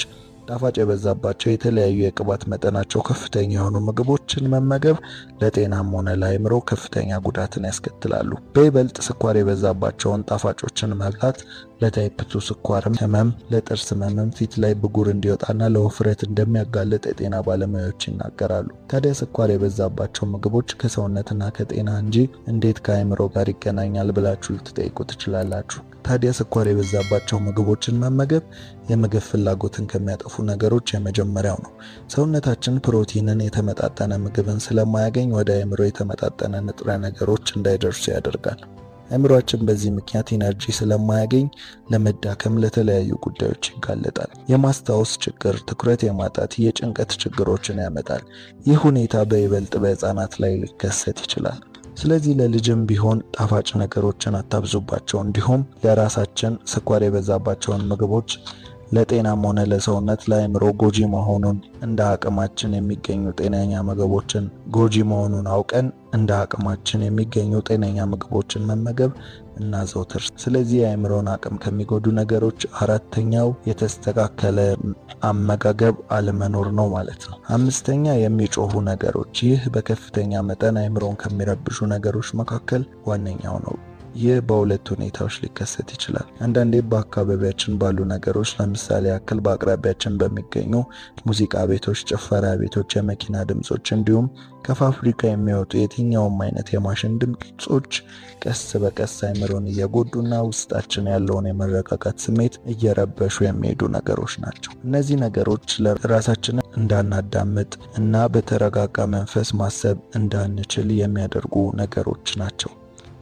ጣፋጭ የበዛባቸው የተለያዩ የቅባት መጠናቸው ከፍተኛ የሆኑ ምግቦችን መመገብ ለጤናም ሆነ ለአእምሮ ከፍተኛ ጉዳትን ያስከትላሉ። በይበልጥ ስኳር የበዛባቸውን ጣፋጮችን መብላት ለ type 2 ስኳር ህመም፣ ለጥርስ ህመም፣ ፊት ላይ ብጉር እንዲወጣና ለውፍረት እንደሚያጋልጥ የጤና ባለሙያዎች ይናገራሉ። ታዲያ ስኳር የበዛባቸው ምግቦች ከሰውነትና ከጤና እንጂ እንዴት ከአእምሮ ጋር ይገናኛል ብላችሁ ልትጠይቁ ትችላላችሁ። ታዲያ ስኳር የበዛባቸው ምግቦችን መመገብ የምግብ ፍላጎትን ከሚያጠፉ ነገሮች የመጀመሪያው ነው። ሰውነታችን ፕሮቲንን፣ የተመጣጠነ ምግብን ስለማያገኝ ወደ አእምሮ የተመጣጠነ ንጥረ ነገሮች እንዳይደርሱ ያደርጋል። አእምሯችን በዚህ ምክንያት energy ስለማያገኝ ለመዳከም፣ ለተለያዩ ጉዳዮች ይጋለጣል። የማስታወስ ችግር፣ ትኩረት የማጣት፣ የጭንቀት ችግሮችን ያመጣል። ይህ ሁኔታ በይበልጥ በህፃናት ላይ ሊከሰት ይችላል። ስለዚህ ለልጅም ቢሆን ጣፋጭ ነገሮችን አታብዙባቸው። እንዲሁም ለራሳችን ስኳር የበዛባቸውን ምግቦች ለጤናም ሆነ ለሰውነት ለአእምሮ ጎጂ መሆኑን እንደ አቅማችን የሚገኙ ጤነኛ ምግቦችን ጎጂ መሆኑን አውቀን እንደ አቅማችን የሚገኙ ጤነኛ ምግቦችን መመገብ እናዘውትር። ስለዚህ የአእምሮን አቅም ከሚጎዱ ነገሮች አራተኛው የተስተካከለ አመጋገብ አለመኖር ነው ማለት ነው። አምስተኛ የሚጮሁ ነገሮች። ይህ በከፍተኛ መጠን አእምሮን ከሚረብሹ ነገሮች መካከል ዋነኛው ነው። ይህ በሁለት ሁኔታዎች ሊከሰት ይችላል። አንዳንዴ በአካባቢያችን ባሉ ነገሮች፣ ለምሳሌ ያክል በአቅራቢያችን በሚገኙ ሙዚቃ ቤቶች፣ ጭፈራ ቤቶች፣ የመኪና ድምጾች እንዲሁም ከፋብሪካ የሚወጡ የትኛውም አይነት የማሽን ድምጾች ቀስ በቀስ አእምሮን እየጎዱና ውስጣችን ያለውን የመረጋጋት ስሜት እየረበሹ የሚሄዱ ነገሮች ናቸው። እነዚህ ነገሮች ለራሳችንን እንዳናዳምጥ እና በተረጋጋ መንፈስ ማሰብ እንዳንችል የሚያደርጉ ነገሮች ናቸው።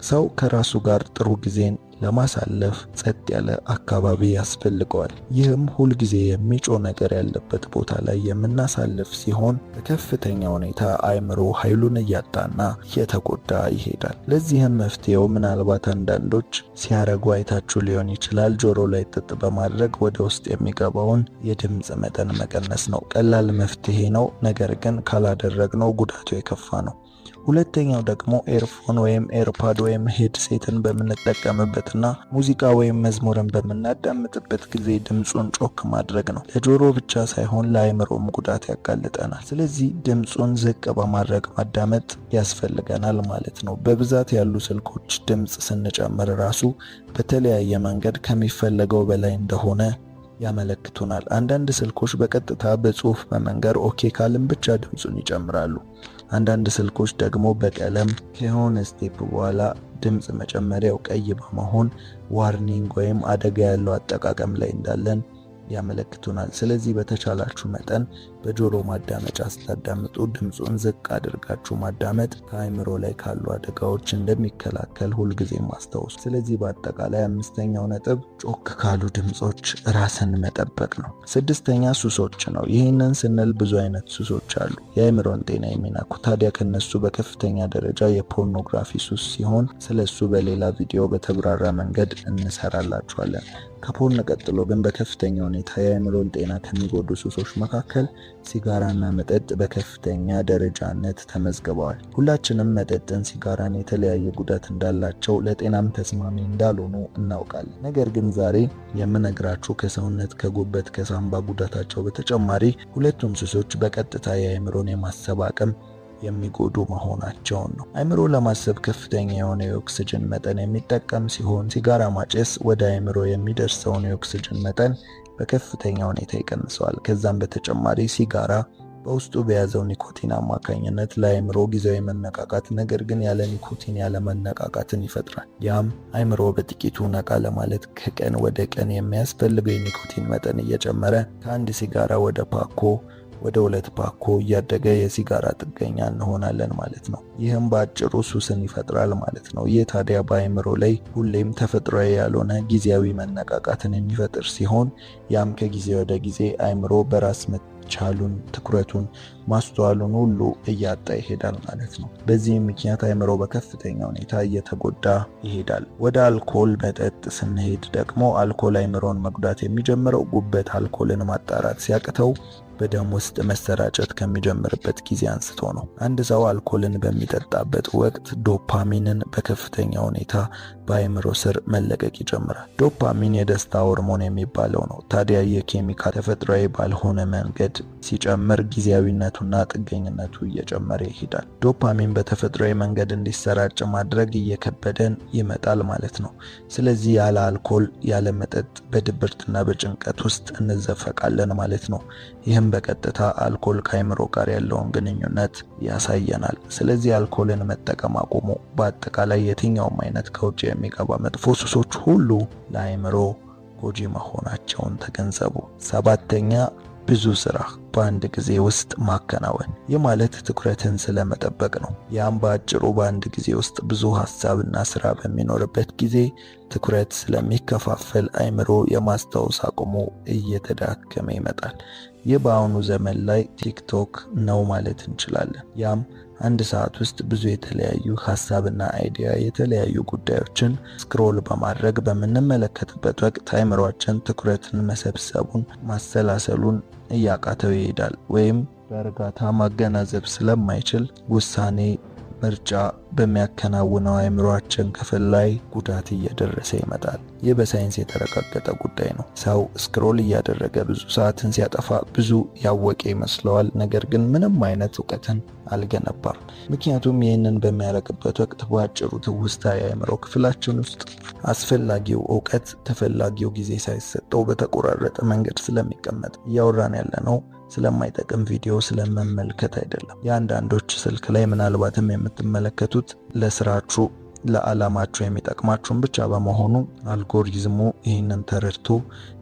ሰው ከራሱ ጋር ጥሩ ጊዜን ለማሳለፍ ጸጥ ያለ አካባቢ ያስፈልገዋል። ይህም ሁልጊዜ የሚጮህ ነገር ያለበት ቦታ ላይ የምናሳልፍ ሲሆን በከፍተኛ ሁኔታ አእምሮ ኃይሉን እያጣና እየተጎዳ ይሄዳል። ለዚህም መፍትሄው ምናልባት አንዳንዶች ሲያረጉ አይታችሁ ሊሆን ይችላል፣ ጆሮ ላይ ጥጥ በማድረግ ወደ ውስጥ የሚገባውን የድምፅ መጠን መቀነስ ነው። ቀላል መፍትሄ ነው፣ ነገር ግን ካላደረግነው ጉዳቱ የከፋ ነው። ሁለተኛው ደግሞ earphone ወይም earpod ወይም headset ን በምንጠቀምበትና ሙዚቃ ወይም መዝሙርን በምናዳምጥበት ጊዜ ድምፁን ጮክ ማድረግ ነው። ለጆሮ ብቻ ሳይሆን ለአእምሮም ጉዳት ያጋልጠናል። ስለዚህ ድምፁን ዝቅ በማድረግ ማዳመጥ ያስፈልገናል ማለት ነው። በብዛት ያሉ ስልኮች ድምፅ ስንጨምር ራሱ በተለያየ መንገድ ከሚፈለገው በላይ እንደሆነ ያመለክቱናል። አንዳንድ ስልኮች በቀጥታ በጽሁፍ በመንገር okay ካልን ብቻ ድምፁን ይጨምራሉ። አንዳንድ ስልኮች ደግሞ በቀለም ከሆነ step በኋላ ድምፅ መጨመሪያው ቀይ በመሆን warning ወይም አደጋ ያለው አጠቃቀም ላይ እንዳለን ያመለክቱናል። ስለዚህ በተቻላችሁ መጠን በጆሮ ማዳመጫ ስታዳምጡ ድምፁን ዝቅ አድርጋችሁ ማዳመጥ ከአእምሮ ላይ ካሉ አደጋዎች እንደሚከላከል ሁልጊዜም አስታውሱ። ስለዚህ በአጠቃላይ አምስተኛው ነጥብ ጮክ ካሉ ድምፆች ራስን መጠበቅ ነው። ስድስተኛ ሱሶች ነው። ይህንን ስንል ብዙ አይነት ሱሶች አሉ የአእምሮን ጤና የሚነኩ። ታዲያ ከነሱ በከፍተኛ ደረጃ የፖርኖግራፊ ሱስ ሲሆን ስለሱ በሌላ ቪዲዮ በተብራራ መንገድ እንሰራላችኋለን። ከ porn ቀጥሎ ግን በከፍተኛ ሁኔታ የአእምሮን ጤና ከሚጎዱ ሱሶች መካከል ሲጋራና መጠጥ በከፍተኛ ደረጃነት ተመዝግበዋል። ሁላችንም መጠጥን፣ ሲጋራን የተለያየ ጉዳት እንዳላቸው ለጤናም ተስማሚ እንዳልሆኑ እናውቃለን። ነገር ግን ዛሬ የምነግራችሁ ከሰውነት፣ ከጉበት፣ ከሳምባ ጉዳታቸው በተጨማሪ ሁለቱም ሱሶች በቀጥታ የአእምሮን የማሰብ አቅም የሚጎዱ መሆናቸውን ነው። አእምሮ ለማሰብ ከፍተኛ የሆነ የኦክስጅን መጠን የሚጠቀም ሲሆን ሲጋራ ማጨስ ወደ አእምሮ የሚደርሰውን የኦክስጅን መጠን በከፍተኛ ሁኔታ ይቀንሰዋል። ከዛም በተጨማሪ ሲጋራ በውስጡ በያዘው ኒኮቲን አማካኝነት ለአእምሮ ጊዜያዊ መነቃቃት፣ ነገር ግን ያለ ኒኮቲን ያለ መነቃቃትን ይፈጥራል። ያም አእምሮ በጥቂቱ ነቃ ለማለት ከቀን ወደ ቀን የሚያስፈልገው የኒኮቲን መጠን እየጨመረ ከአንድ ሲጋራ ወደ ፓኮ ወደ 2 ፓኮ እያደገ የሲጋራ ጥገኛ እንሆናለን ማለት ነው። ይህም በአጭሩ ሱስን ይፈጥራል ማለት ነው። ይህ ታዲያ በአእምሮ ላይ ሁሌም ተፈጥሯዊ ያልሆነ ጊዜያዊ መነቃቃትን የሚፈጥር ሲሆን ያም ከጊዜ ወደ ጊዜ አእምሮ በራስ መቻሉን፣ ትኩረቱን፣ ማስተዋሉን ሁሉ እያጣ ይሄዳል ማለት ነው። በዚህም ምክንያት አእምሮ በከፍተኛ ሁኔታ እየተጎዳ ይሄዳል። ወደ አልኮል መጠጥ ስንሄድ ደግሞ አልኮል አእምሮን መጉዳት የሚጀምረው ጉበት አልኮልን ማጣራት ሲያቅተው በደም ውስጥ መሰራጨት ከሚጀምርበት ጊዜ አንስቶ ነው። አንድ ሰው አልኮልን በሚጠጣበት ወቅት ዶፓሚንን በከፍተኛ ሁኔታ በአእምሮ ስር መለቀቅ ይጀምራል። ዶፓሚን የደስታ ሆርሞን የሚባለው ነው። ታዲያ ይህ ኬሚካል ተፈጥሯዊ ባልሆነ መንገድ ሲጨምር ጊዜያዊነቱና ጥገኝነቱ እየጨመረ ይሄዳል። ዶፓሚን በተፈጥሯዊ መንገድ እንዲሰራጭ ማድረግ እየከበደን ይመጣል ማለት ነው። ስለዚህ ያለ አልኮል ያለ መጠጥ በድብርትና በጭንቀት ውስጥ እንዘፈቃለን ማለት ነው። ይህም በቀጥታ አልኮል ከአእምሮ ጋር ያለውን ግንኙነት ያሳየናል። ስለዚህ አልኮልን መጠቀም አቁሙ። በአጠቃላይ የትኛውም አይነት ከውጭ የሚገባ መጥፎ ሱሶች ሁሉ ለአእምሮ ጎጂ መሆናቸውን ተገንዘቡ። 7ኛ ብዙ ስራ በአንድ ጊዜ ውስጥ ማከናወን። ይህ ማለት ትኩረትን ስለመጠበቅ ነው። ያም በአጭሩ በአንድ ጊዜ ውስጥ ብዙ ሀሳብና ስራ በሚኖርበት ጊዜ ትኩረት ስለሚከፋፈል አእምሮ የማስታወስ አቅሙ እየተዳከመ ይመጣል። ይህ በአሁኑ ዘመን ላይ ቲክቶክ ነው ማለት እንችላለን። ያም አንድ ሰዓት ውስጥ ብዙ የተለያዩ ሀሳብና idea የተለያዩ ጉዳዮችን scroll በማድረግ በምንመለከትበት ወቅት አእምሯችን ትኩረትን መሰብሰቡን ማሰላሰሉን እያቃተው ይሄዳል። ወይም በእርጋታ ማገናዘብ ስለማይችል ውሳኔ ምርጫ በሚያከናውነው አእምሯችን ክፍል ላይ ጉዳት እየደረሰ ይመጣል። ይህ በሳይንስ የተረጋገጠ ጉዳይ ነው። ሰው scroll እያደረገ ብዙ ሰዓትን ሲያጠፋ ብዙ ያወቀ ይመስለዋል። ነገር ግን ምንም አይነት እውቀትን አልገነባም። ምክንያቱም ይህንን በሚያደርግበት ወቅት በአጭሩ ትውስታ የአእምሮ ክፍላችን ውስጥ አስፈላጊው እውቀት ተፈላጊው ጊዜ ሳይሰጠው በተቆራረጠ መንገድ ስለሚቀመጥ እያወራን ያለነው ስለማይጠቅም ቪዲዮ ስለመመልከት አይደለም። የአንዳንዶች ስልክ ላይ ምናልባትም የምትመለከቱት ለስራችሁ ለዓላማችሁ የሚጠቅማችሁን ብቻ በመሆኑ አልጎሪዝሙ ይህንን ተረድቶ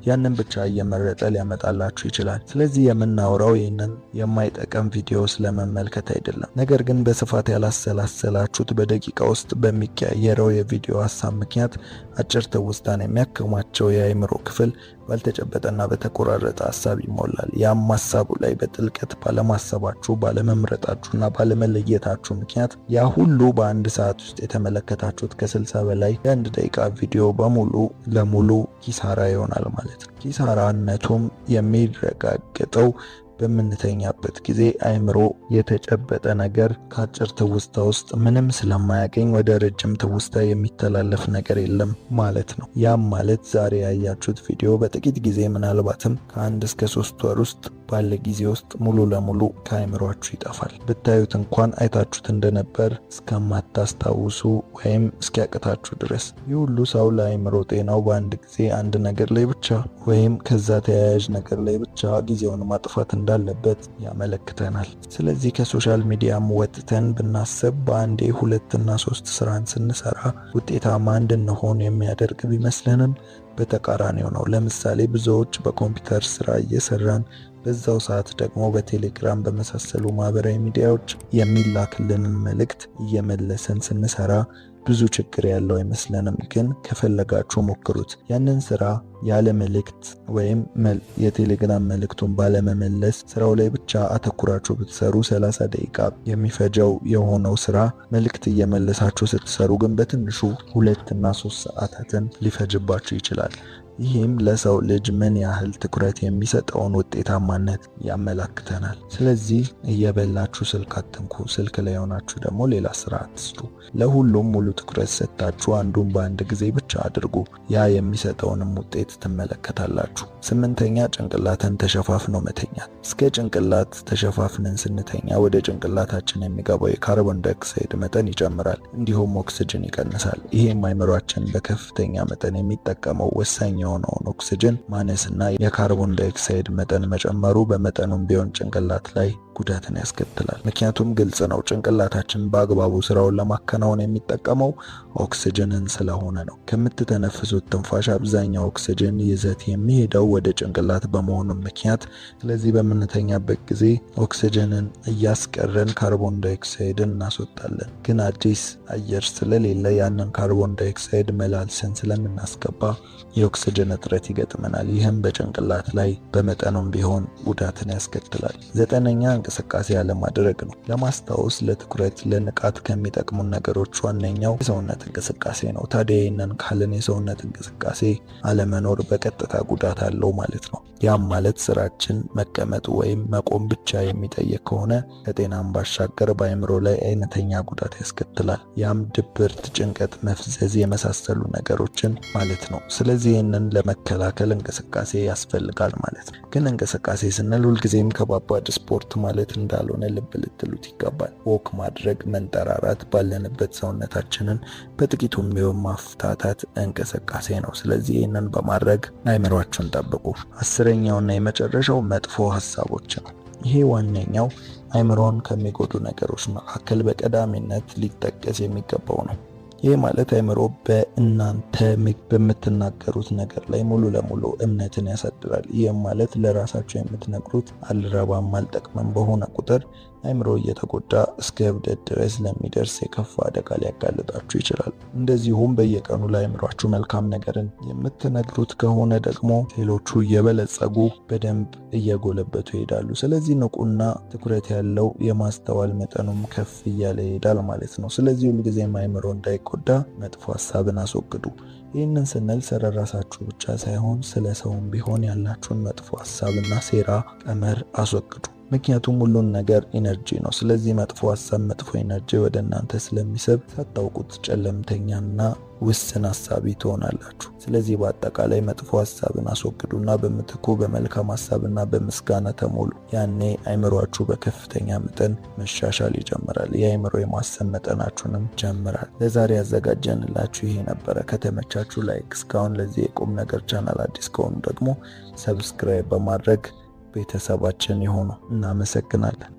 ያንን ብቻ እየመረጠ ሊያመጣላችሁ ይችላል። ስለዚህ የምናወራው ይህንን የማይጠቅም ቪዲዮ ስለመመልከት አይደለም። ነገር ግን በስፋት ያላሰላሰላችሁት በደቂቃ ውስጥ በሚቀያየረው የቪዲዮ ሀሳብ ምክንያት አጭር ትውስታን የሚያከማቸው የአእምሮ ክፍል ባልተጨበጠና በተቆራረጠ ሀሳብ ይሞላል። ያም ሀሳቡ ላይ በጥልቀት ባለማሰባችሁ፣ ባለመምረጣችሁና ባለመለየታችሁ ምክንያት ያ ሁሉ በአንድ ሰዓት ውስጥ የተመለከታችሁት ከ60 በላይ የአንድ ደቂቃ ቪዲዮ በሙሉ ለሙሉ ኪሳራ ይሆናል ማለት ነው። ኪሳራነቱም የሚረጋገጠው በምንተኛበት ጊዜ አእምሮ የተጨበጠ ነገር ከአጭር ትውስታ ውስጥ ምንም ስለማያገኝ ወደ ረጅም ትውስታ የሚተላለፍ ነገር የለም ማለት ነው። ያም ማለት ዛሬ ያያችሁት ቪዲዮ በጥቂት ጊዜ ምናልባትም ከ1 እስከ 3 ወር ውስጥ ባለ ጊዜ ውስጥ ሙሉ ለሙሉ ከአእምሯችሁ ይጠፋል። ብታዩት እንኳን አይታችሁት እንደነበር እስከማታስታውሱ ወይም እስኪያቅታችሁ ድረስ። ይህ ሁሉ ሰው ለአእምሮ ጤናው በአንድ ጊዜ አንድ ነገር ላይ ብቻ ወይም ከዛ ተያያዥ ነገር ላይ ብቻ ጊዜውን ማጥፋት እንዳለበት ያመለክተናል። ስለዚህ ከ social media ም ወጥተን ብናስብ በአንዴ 2 እና 3 ስራን ስንሰራ ውጤታማ እንድንሆን የሚያደርግ ቢመስለንም በተቃራኒው ነው። ለምሳሌ ብዙዎች በኮምፒውተር ስራ እየሰራን በዛው ሰዓት ደግሞ በቴሌግራም በመሳሰሉ ማህበራዊ ሚዲያዎች የሚላክልንን መልእክት እየመለስን ስንሰራ ብዙ ችግር ያለው አይመስለንም። ግን ከፈለጋችሁ ሞክሩት። ያንን ስራ ያለ መልእክት ወይም የቴሌግራም መልእክቱን ባለመመለስ ስራው ላይ ብቻ አተኩራችሁ ብትሰሩ 30 ደቂቃ የሚፈጀው የሆነው ስራ መልእክት እየመለሳችሁ ስትሰሩ ግን በትንሹ 2 እና 3 ሰዓታትን ሊፈጅባችሁ ይችላል። ይህም ለሰው ልጅ ምን ያህል ትኩረት የሚሰጠውን ውጤታማነት ያመላክተናል። ስለዚህ እየበላችሁ ስልክ አትንኩ፣ ስልክ ላይ ሆናችሁ ደግሞ ሌላ ስራ አትስሩ። ለሁሉም ሙሉ ትኩረት ሰጥታችሁ አንዱን በአንድ ጊዜ ብቻ አድርጉ። ያ የሚሰጠውንም ውጤት ትመለከታላችሁ። 8ኛ ጭንቅላትን ተሸፋፍኖ መተኛት። እስከ ጭንቅላት ተሸፋፍነን ስንተኛ ወደ ጭንቅላታችን የሚገባው የካርቦን ዳይኦክሳይድ መጠን ይጨምራል፣ እንዲሁም ኦክስጅን ይቀንሳል። ይሄም አእምሯችን በከፍተኛ መጠን የሚጠቀመው ወሳኝ የሆነውን ኦክስጅን ማነስና የካርቦን ዳይኦክሳይድ መጠን መጨመሩ በመጠኑም ቢሆን ጭንቅላት ላይ ጉዳትን ያስከትላል። ምክንያቱም ግልጽ ነው፣ ጭንቅላታችን በአግባቡ ስራውን ለማከናወን የሚጠቀመው ኦክስጅንን ስለሆነ ነው። ከምትተነፍሱት ትንፋሽ አብዛኛው ኦክስጅን ይዘት የሚሄደው ወደ ጭንቅላት በመሆኑ ምክንያት፣ ስለዚህ በምንተኛበት ጊዜ ኦክስጅንን እያስቀረን ካርቦን ዳይኦክሳይድን እናስወጣለን። ግን አዲስ አየር ስለሌለ ያንን ካርቦን ዳይኦክሳይድ መላልሰን ስለምናስገባ የኦክስጅን እጥረት ይገጥመናል። ይህም በጭንቅላት ላይ በመጠኑም ቢሆን ጉዳትን ያስከትላል። ዘጠነኛ እንቅስቃሴ ያለማድረግ ነው። ለማስታወስ፣ ለትኩረት፣ ለንቃት ከሚጠቅሙን ነገሮች ዋነኛው የሰውነት እንቅስቃሴ ነው። ታዲያ ይህንን ካልን የሰውነት እንቅስቃሴ አለመኖር በቀጥታ ጉዳት አለው ማለት ነው። ያም ማለት ስራችን መቀመጥ ወይም መቆም ብቻ የሚጠይቅ ከሆነ ከጤናም ባሻገር በአእምሮ ላይ አይነተኛ ጉዳት ያስከትላል። ያም ድብርት፣ ጭንቀት፣ መፍዘዝ የመሳሰሉ ነገሮችን ማለት ነው። ስለዚህ ይህንን ለመከላከል እንቅስቃሴ ያስፈልጋል ማለት ነው። ግን እንቅስቃሴ ስንል ሁልጊዜም ከባባድ ስፖርት ማለት እንዳልሆነ ልብ ልትሉት ይገባል። Walk ማድረግ፣ መንጠራራት፣ ባለንበት ሰውነታችንን በጥቂቱም ቢሆን ማፍታታት እንቅስቃሴ ነው። ስለዚህ ይህንን በማድረግ አይምሯችሁን ጠብቁ። አስረኛውና የመጨረሻው መጥፎ ሀሳቦች ነው። ይሄ ዋነኛው አይምሮን ከሚጎዱ ነገሮች መካከል በቀዳሚነት ሊጠቀስ የሚገባው ነው። ይህ ማለት አይምሮ በእናንተ በምትናገሩት ነገር ላይ ሙሉ ለሙሉ እምነትን ያሳድራል። ይህም ማለት ለራሳቸው የምትነግሩት አልረባም፣ አልጠቅምም በሆነ ቁጥር አይምሮ እየተጎዳ እስከ እብደት ድረስ ለሚደርስ የከፋ አደጋ ሊያጋልጣችሁ ይችላል። እንደዚሁም በየቀኑ ለአይምሯችሁ መልካም ነገርን የምትነግሩት ከሆነ ደግሞ ሴሎቹ እየበለጸጉ በደንብ እየጎለበቱ ይሄዳሉ። ስለዚህ ንቁና ትኩረት ያለው የማስተዋል መጠኑም ከፍ እያለ ይሄዳል ማለት ነው። ስለዚህ ሁልጊዜም አይምሮ እንዳይጎዳ መጥፎ ሀሳብን አስወግዱ። ይህንን ስንል ስለ ራሳችሁ ብቻ ሳይሆን ስለ ሰውም ቢሆን ያላችሁን መጥፎ ሀሳብና ሴራ ቀመር አስወግዱ። ምክንያቱም ሁሉን ነገር energy ነው። ስለዚህ መጥፎ ሀሳብ መጥፎ energy ወደ እናንተ ስለሚስብ ሳታውቁት ጨለምተኛና ውስን ሀሳቢ ትሆናላችሁ። ስለዚህ በአጠቃላይ መጥፎ ሀሳብን አስወግዱና በምትኩ በመልካም ሀሳብና በምስጋና ተሞሉ። ያኔ አይምሯችሁ በከፍተኛ መጠን መሻሻል ይጀምራል። የአይምሮ የማሰብ መጠናችሁንም ይጀምራል። ለዛሬ ያዘጋጀንላችሁ ይሄ ነበረ። ከተመቻችሁ like፣ እስካሁን ለዚህ የቁም ነገር ቻናል አዲስ ከሆኑ ደግሞ subscribe በማድረግ ቤተሰባችን ይሁኑ። እናመሰግናለን።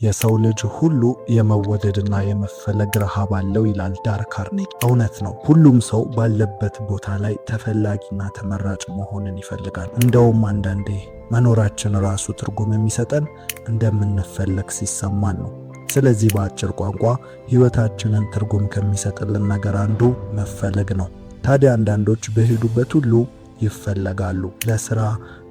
የሰው ልጅ ሁሉ የመወደድና የመፈለግ ረሃብ አለው ይላል ዳል ካርኔጊ። እውነት ነው። ሁሉም ሰው ባለበት ቦታ ላይ ተፈላጊና ተመራጭ መሆንን ይፈልጋል። እንደውም አንዳንዴ መኖራችን ራሱ ትርጉም የሚሰጠን እንደምንፈለግ ሲሰማን ነው። ስለዚህ በአጭር ቋንቋ ሕይወታችንን ትርጉም ከሚሰጥልን ነገር አንዱ መፈለግ ነው። ታዲያ አንዳንዶች በሄዱበት ሁሉ ይፈለጋሉ። ለስራ፣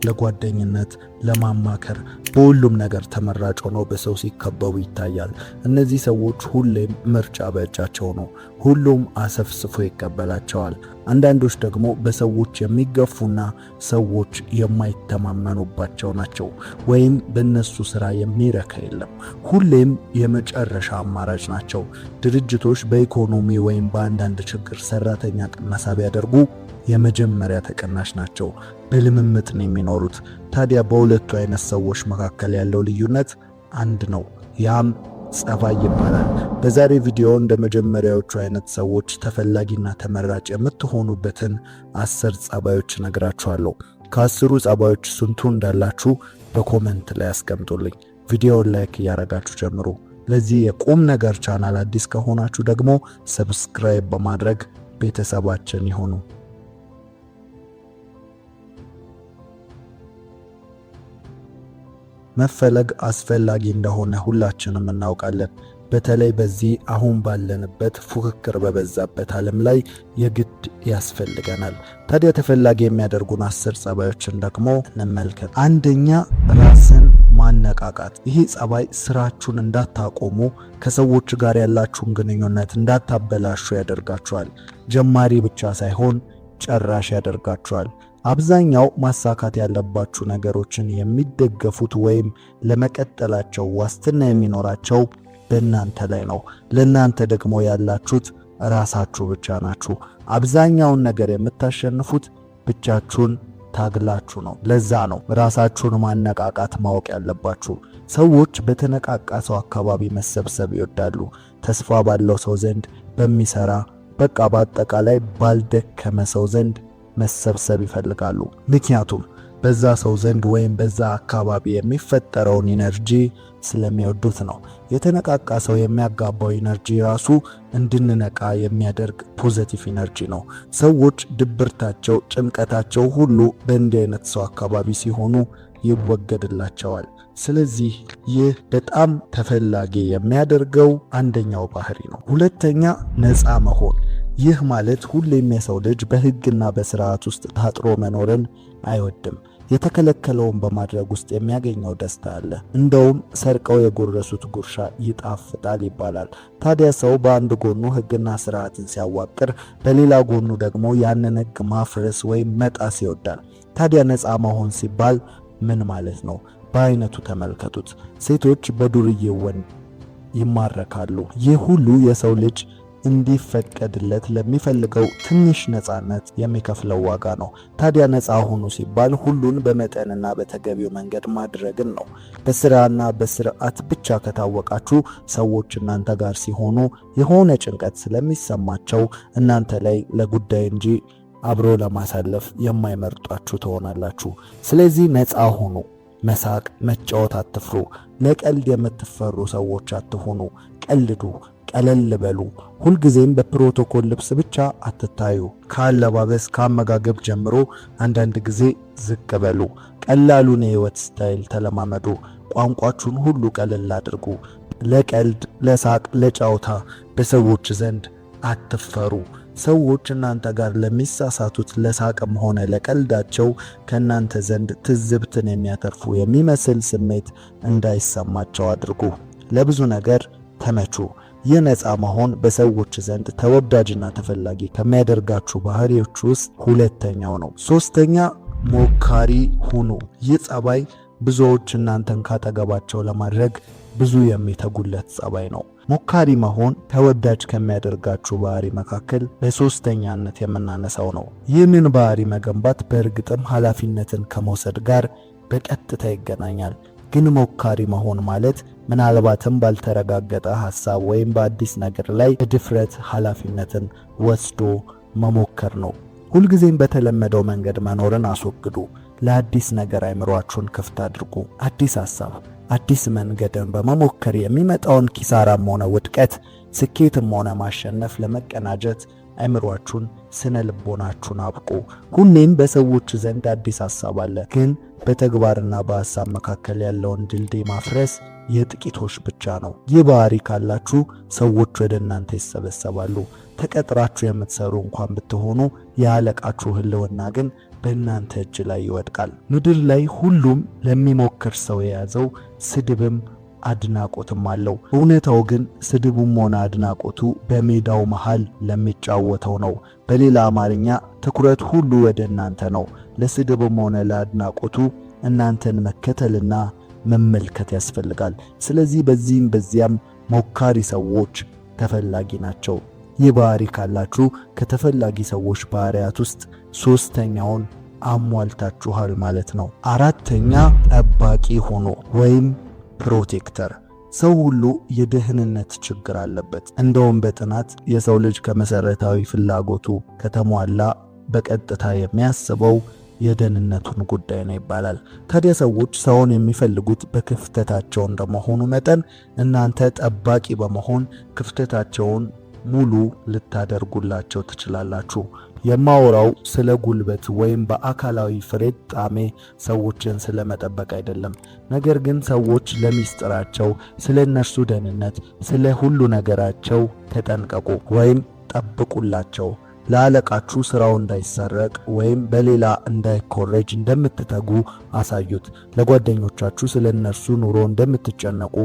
ለጓደኝነት፣ ለማማከር በሁሉም ነገር ተመራጭ ሆነው በሰው ሲከበቡ ይታያል። እነዚህ ሰዎች ሁሌም ምርጫ በእጃቸው ነው። ሁሉም አሰፍስፎ ይቀበላቸዋል። አንዳንዶች ደግሞ በሰዎች የሚገፉና ሰዎች የማይተማመኑባቸው ናቸው፣ ወይም በእነሱ ስራ የሚረካ የለም። ሁሌም የመጨረሻ አማራጭ ናቸው። ድርጅቶች በኢኮኖሚ ወይም በአንዳንድ ችግር ሰራተኛ ቅነሳ ቢያደርጉ የመጀመሪያ ተቀናሽ ናቸው። በልምምጥ ነው የሚኖሩት። ታዲያ በሁለቱ አይነት ሰዎች መካከል ያለው ልዩነት አንድ ነው፣ ያም ጸባይ ይባላል። በዛሬ ቪዲዮ እንደ መጀመሪያዎቹ አይነት ሰዎች ተፈላጊና ተመራጭ የምትሆኑበትን 10 ጸባዮች እነግራችኋለሁ። ከ10ሩ ጸባዮች ስንቱ እንዳላችሁ በ comment ላይ አስቀምጡልኝ። ቪዲዮውን like እያረጋችሁ ጀምሩ። ለዚህ የቁም ነገር ቻናል አዲስ ከሆናችሁ ደግሞ subscribe በማድረግ ቤተሰባችን ይሁኑ። መፈለግ አስፈላጊ እንደሆነ ሁላችንም እናውቃለን። በተለይ በዚህ አሁን ባለንበት ፉክክር በበዛበት ዓለም ላይ የግድ ያስፈልገናል። ታዲያ ተፈላጊ የሚያደርጉን 10 ጸባዮችን ደግሞ እንመልከት። አንደኛ፣ ራስን ማነቃቃት። ይህ ጸባይ ስራችሁን እንዳታቆሙ፣ ከሰዎች ጋር ያላችሁን ግንኙነት እንዳታበላሹ ያደርጋችኋል። ጀማሪ ብቻ ሳይሆን ጨራሽ ያደርጋችኋል። አብዛኛው ማሳካት ያለባችሁ ነገሮችን የሚደገፉት ወይም ለመቀጠላቸው ዋስትና የሚኖራቸው በእናንተ ላይ ነው። ለእናንተ ደግሞ ያላችሁት ራሳችሁ ብቻ ናችሁ። አብዛኛውን ነገር የምታሸንፉት ብቻችሁን ታግላችሁ ነው። ለዛ ነው ራሳችሁን ማነቃቃት ማወቅ ያለባችሁ። ሰዎች በተነቃቃ ሰው አካባቢ መሰብሰብ ይወዳሉ። ተስፋ ባለው ሰው ዘንድ፣ በሚሰራ በቃ በአጠቃላይ ባልደከመ ሰው ዘንድ መሰብሰብ ይፈልጋሉ። ምክንያቱም በዛ ሰው ዘንድ ወይም በዛ አካባቢ የሚፈጠረውን energy ስለሚወዱት ነው። የተነቃቃ ሰው የሚያጋባው energy ራሱ እንድንነቃ የሚያደርግ positive energy ነው። ሰዎች ድብርታቸው፣ ጭንቀታቸው ሁሉ በእንዲህ አይነት ሰው አካባቢ ሲሆኑ ይወገድላቸዋል። ስለዚህ ይህ በጣም ተፈላጊ የሚያደርገው አንደኛው ባህሪ ነው። ሁለተኛ፣ ነፃ መሆን። ይህ ማለት ሁሌም የሰው ልጅ በሕግና በስርዓት ውስጥ ታጥሮ መኖርን አይወድም። የተከለከለውን በማድረግ ውስጥ የሚያገኘው ደስታ አለ። እንደውም ሰርቀው የጎረሱት ጉርሻ ይጣፍጣል ይባላል። ታዲያ ሰው በአንድ ጎኑ ሕግና ስርዓትን ሲያዋቅር፣ በሌላ ጎኑ ደግሞ ያንን ሕግ ማፍረስ ወይም መጣስ ይወዳል። ታዲያ ነፃ መሆን ሲባል ምን ማለት ነው? በአይነቱ ተመልከቱት። ሴቶች በዱርዬ ወንድ ይማረካሉ። ይህ ሁሉ የሰው ልጅ እንዲፈቀድለት ለሚፈልገው ትንሽ ነፃነት የሚከፍለው ዋጋ ነው። ታዲያ ነፃ ሁኑ ሲባል ሁሉን በመጠንና በተገቢው መንገድ ማድረግን ነው። በስራና በስርዓት ብቻ ከታወቃችሁ ሰዎች እናንተ ጋር ሲሆኑ የሆነ ጭንቀት ስለሚሰማቸው እናንተ ላይ ለጉዳይ እንጂ አብሮ ለማሳለፍ የማይመርጧችሁ ትሆናላችሁ። ስለዚህ ነፃ ሁኑ። መሳቅ፣ መጫወት አትፍሩ። ለቀልድ የምትፈሩ ሰዎች አትሁኑ። ቀልዱ፣ ቀለል በሉ። ሁልጊዜም በፕሮቶኮል ልብስ ብቻ አትታዩ። ከአለባበስ ከአመጋገብ ጀምሮ አንዳንድ ጊዜ ዝቅ በሉ። ቀላሉን የህይወት style ተለማመዱ። ቋንቋችሁን ሁሉ ቀለል አድርጉ። ለቀልድ፣ ለሳቅ፣ ለጫውታ በሰዎች ዘንድ አትፈሩ። ሰዎች እናንተ ጋር ለሚሳሳቱት ለሳቅም ሆነ ለቀልዳቸው ከእናንተ ዘንድ ትዝብትን የሚያተርፉ የሚመስል ስሜት እንዳይሰማቸው አድርጉ። ለብዙ ነገር ተመቹ። ይህ ነፃ መሆን በሰዎች ዘንድ ተወዳጅና ተፈላጊ ከሚያደርጋችሁ ባህሪዎች ውስጥ ሁለተኛው ነው። ሶስተኛ፣ ሞካሪ ሁኑ። ይህ ጸባይ ብዙዎች እናንተን ካጠገባቸው ለማድረግ ብዙ የሚተጉለት ጸባይ ነው። ሞካሪ መሆን ተወዳጅ ከሚያደርጋችሁ ባህሪ መካከል በሶስተኛነት የምናነሳው ነው። ይህንን ባህሪ መገንባት በእርግጥም ኃላፊነትን ከመውሰድ ጋር በቀጥታ ይገናኛል። ግን ሞካሪ መሆን ማለት ምናልባትም ባልተረጋገጠ ሐሳብ ወይም በአዲስ ነገር ላይ በድፍረት ኃላፊነትን ወስዶ መሞከር ነው። ሁልጊዜም በተለመደው መንገድ መኖርን አስወግዱ። ለአዲስ ነገር አይምሯችሁን ክፍት አድርጉ። አዲስ ሐሳብ፣ አዲስ መንገድን በመሞከር የሚመጣውን ኪሳራም ሆነ ውድቀት፣ ስኬትም ሆነ ማሸነፍ ለመቀናጀት አይምሯችሁን፣ ስነ ልቦናችሁን አብቁ። ሁሌም በሰዎች ዘንድ አዲስ ሐሳብ አለ። ግን በተግባርና በሐሳብ መካከል ያለውን ድልድይ ማፍረስ የጥቂቶች ብቻ ነው። ይህ ባህሪ ካላችሁ ሰዎች ወደ እናንተ ይሰበሰባሉ። ተቀጥራችሁ የምትሰሩ እንኳን ብትሆኑ የአለቃችሁ ሕልውና ግን በእናንተ እጅ ላይ ይወድቃል። ምድር ላይ ሁሉም ለሚሞክር ሰው የያዘው ስድብም አድናቆትም አለው። እውነታው ግን ስድቡም ሆነ አድናቆቱ በሜዳው መሃል ለሚጫወተው ነው። በሌላ አማርኛ ትኩረት ሁሉ ወደ እናንተ ነው። ለስድብም ሆነ ለአድናቆቱ እናንተን መከተልና መመልከት ያስፈልጋል። ስለዚህ በዚህም በዚያም ሞካሪ ሰዎች ተፈላጊ ናቸው። ይህ ባህሪ ካላችሁ ከተፈላጊ ሰዎች ባህሪያት ውስጥ ሶስተኛውን አሟልታችኋል ማለት ነው። አራተኛ፣ ጠባቂ ሆኖ ወይም protector። ሰው ሁሉ የደህንነት ችግር አለበት። እንደውም በጥናት የሰው ልጅ ከመሰረታዊ ፍላጎቱ ከተሟላ በቀጥታ የሚያስበው የደህንነቱን ጉዳይ ነው ይባላል። ታዲያ ሰዎች ሰውን የሚፈልጉት በክፍተታቸው እንደመሆኑ መጠን እናንተ ጠባቂ በመሆን ክፍተታቸውን ሙሉ ልታደርጉላቸው ትችላላችሁ። የማወራው ስለ ጉልበት ወይም በአካላዊ ፍርጣሜ ሰዎችን ስለመጠበቅ አይደለም። ነገር ግን ሰዎች ለሚስጥራቸው፣ ስለ እነርሱ ደህንነት፣ ስለ ሁሉ ነገራቸው ተጠንቀቁ ወይም ጠብቁላቸው። ለአለቃችሁ ስራው እንዳይሰረቅ ወይም በሌላ እንዳይኮረጅ እንደምትተጉ አሳዩት። ለጓደኞቻችሁ ስለ እነርሱ ኑሮ እንደምትጨነቁ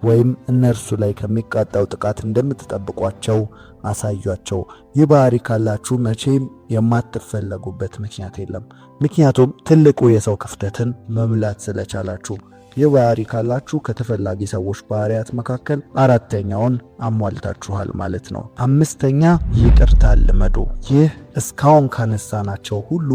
ወይም እነርሱ ላይ ከሚቃጣው ጥቃት እንደምትጠብቋቸው አሳዩአቸው። ይህ ባህሪ ካላችሁ መቼም የማትፈለጉበት ምክንያት የለም። ምክንያቱም ትልቁ የሰው ክፍተትን መሙላት ስለቻላችሁ። ይህ ባህሪ ካላችሁ ከተፈላጊ ሰዎች ባህሪያት መካከል አራተኛውን አሟልታችኋል ማለት ነው። አምስተኛ፣ ይቅርታ ልመዱ። ይህ እስካሁን ካነሳናቸው ሁሉ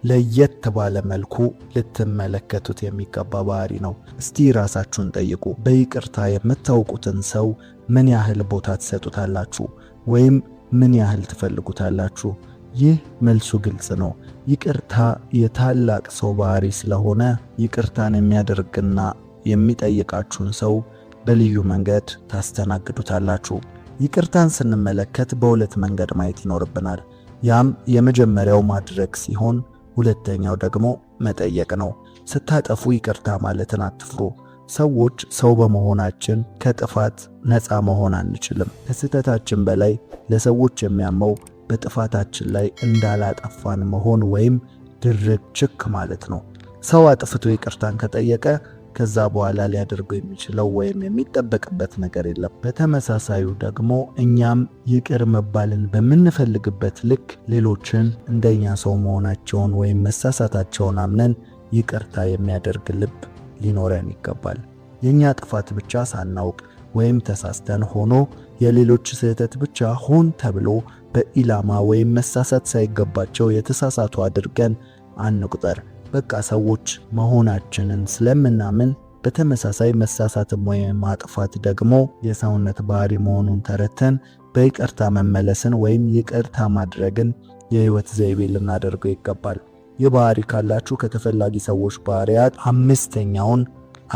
ለየት ባለ መልኩ ልትመለከቱት የሚገባ ባህሪ ነው። እስቲ ራሳችሁን ጠይቁ። በይቅርታ የምታውቁትን ሰው ምን ያህል ቦታ ትሰጡታላችሁ? ወይም ምን ያህል ትፈልጉታላችሁ? ይህ መልሱ ግልጽ ነው። ይቅርታ የታላቅ ሰው ባህሪ ስለሆነ ይቅርታን የሚያደርግና የሚጠይቃችሁን ሰው በልዩ መንገድ ታስተናግዱታላችሁ። ይቅርታን ስንመለከት በሁለት መንገድ ማየት ይኖርብናል። ያም የመጀመሪያው ማድረግ ሲሆን ሁለተኛው ደግሞ መጠየቅ ነው። ስታጠፉ ይቅርታ ማለትን አትፍሩ። ሰዎች ሰው በመሆናችን ከጥፋት ነፃ መሆን አንችልም። ከስህተታችን በላይ ለሰዎች የሚያመው በጥፋታችን ላይ እንዳላጠፋን መሆን ወይም ድርቅ ችክ ማለት ነው። ሰው አጥፍቶ ይቅርታን ከጠየቀ ከዛ በኋላ ሊያደርገው የሚችለው ወይም የሚጠበቅበት ነገር የለም። በተመሳሳዩ ደግሞ እኛም ይቅር መባልን በምንፈልግበት ልክ ሌሎችን እንደኛ ሰው መሆናቸውን ወይም መሳሳታቸውን አምነን ይቅርታ የሚያደርግ ልብ ሊኖረን ይገባል። የኛ ጥፋት ብቻ ሳናውቅ ወይም ተሳስተን ሆኖ የሌሎች ስህተት ብቻ ሆን ተብሎ በኢላማ ወይም መሳሳት ሳይገባቸው የተሳሳቱ አድርገን አንቁጠር። በቃ ሰዎች መሆናችንን ስለምናምን በተመሳሳይ መሳሳትም ወይም ማጥፋት ደግሞ የሰውነት ባህሪ መሆኑን ተረድተን በይቅርታ መመለስን ወይም ይቅርታ ማድረግን የህይወት ዘይቤ ልናደርገው ይገባል። ይህ ባህሪ ካላችሁ ከተፈላጊ ሰዎች ባህሪያት አምስተኛውን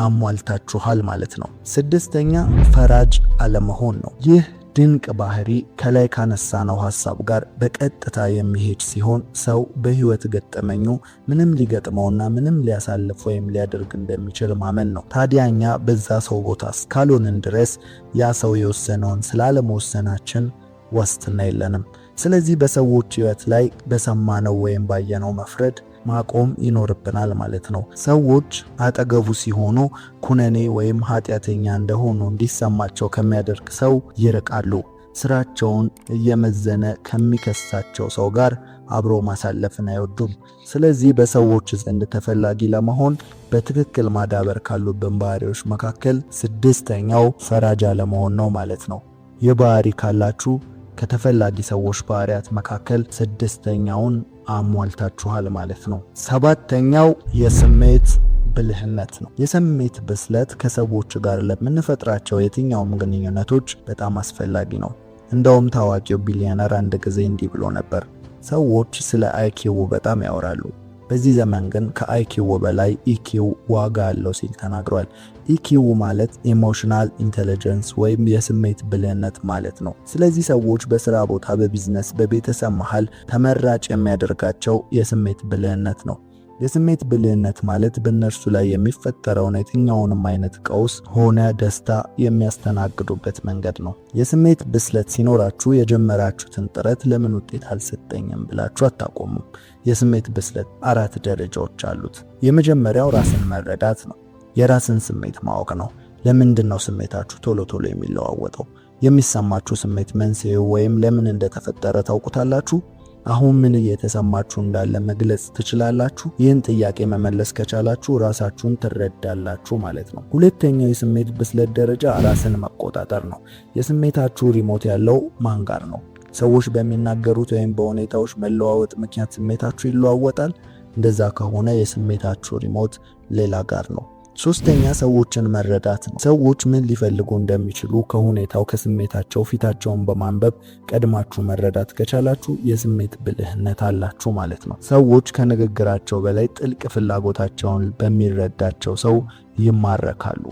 አሟልታችኋል ማለት ነው። ስድስተኛ ፈራጅ አለመሆን ነው። ይህ ድንቅ ባህሪ ከላይ ካነሳነው ሐሳብ ጋር በቀጥታ የሚሄድ ሲሆን ሰው በህይወት ገጠመኙ ምንም ሊገጥመውና ምንም ሊያሳልፍ ወይም ሊያደርግ እንደሚችል ማመን ነው። ታዲያ እኛ በዛ ሰው ቦታ እስካልሆንን ድረስ ያ ሰው የወሰነውን ስላለመወሰናችን ዋስትና የለንም። ስለዚህ በሰዎች ህይወት ላይ በሰማነው ወይም ባየነው መፍረድ ማቆም ይኖርብናል ማለት ነው። ሰዎች አጠገቡ ሲሆኑ ኩነኔ ወይም ኃጢአተኛ እንደሆኑ እንዲሰማቸው ከሚያደርግ ሰው ይርቃሉ። ስራቸውን እየመዘነ ከሚከሳቸው ሰው ጋር አብሮ ማሳለፍን አይወዱም። ስለዚህ በሰዎች ዘንድ ተፈላጊ ለመሆን በትክክል ማዳበር ካሉብን ባህሪዎች መካከል ስድስተኛው ፈራጅ አለመሆን ነው ማለት ነው። ይህ ባህሪ ካላችሁ ከተፈላጊ ሰዎች ባህሪያት መካከል ስድስተኛውን አሟልታችኋል ማለት ነው። ሰባተኛው የስሜት ብልህነት ነው። የስሜት ብስለት ከሰዎች ጋር ለምንፈጥራቸው የትኛውም ግንኙነቶች በጣም አስፈላጊ ነው። እንደውም ታዋቂው ቢሊዮነር አንድ ጊዜ እንዲህ ብሎ ነበር፣ ሰዎች ስለ IQ በጣም ያወራሉ፣ በዚህ ዘመን ግን ከ IQ በላይ EQ ዋጋ አለው ሲል ተናግሯል። EQ ማለት emotional intelligence ወይም የስሜት ብልህነት ማለት ነው። ስለዚህ ሰዎች በስራ ቦታ፣ በቢዝነስ፣ በቤተሰብ መሃል ተመራጭ የሚያደርጋቸው የስሜት ብልህነት ነው። የስሜት ብልህነት ማለት በእነርሱ ላይ የሚፈጠረውን የትኛውንም አይነት ቀውስ ሆነ ደስታ የሚያስተናግዱበት መንገድ ነው። የስሜት ብስለት ሲኖራችሁ የጀመራችሁትን ጥረት ለምን ውጤት አልሰጠኝም ብላችሁ አታቆሙም። የስሜት ብስለት አራት ደረጃዎች አሉት። የመጀመሪያው ራስን መረዳት ነው። የራስን ስሜት ማወቅ ነው። ለምንድን ነው ስሜታችሁ ቶሎ ቶሎ የሚለዋወጠው? የሚሰማችሁ ስሜት መንስኤው ወይም ለምን እንደተፈጠረ ታውቁታላችሁ? አሁን ምን እየተሰማችሁ እንዳለ መግለጽ ትችላላችሁ? ይህን ጥያቄ መመለስ ከቻላችሁ ራሳችሁን ትረዳላችሁ ማለት ነው። ሁለተኛው የስሜት ብስለት ደረጃ ራስን መቆጣጠር ነው። የስሜታችሁ remote ያለው ማን ጋር ነው? ሰዎች በሚናገሩት ወይም በሁኔታዎች መለዋወጥ ምክንያት ስሜታችሁ ይለዋወጣል? እንደዛ ከሆነ የስሜታችሁ remote ሌላ ጋር ነው። ሶስተኛ ሰዎችን መረዳት ነው። ሰዎች ምን ሊፈልጉ እንደሚችሉ ከሁኔታው፣ ከስሜታቸው፣ ፊታቸውን በማንበብ ቀድማችሁ መረዳት ከቻላችሁ የስሜት ብልህነት አላችሁ ማለት ነው። ሰዎች ከንግግራቸው በላይ ጥልቅ ፍላጎታቸውን በሚረዳቸው ሰው ይማረካሉ።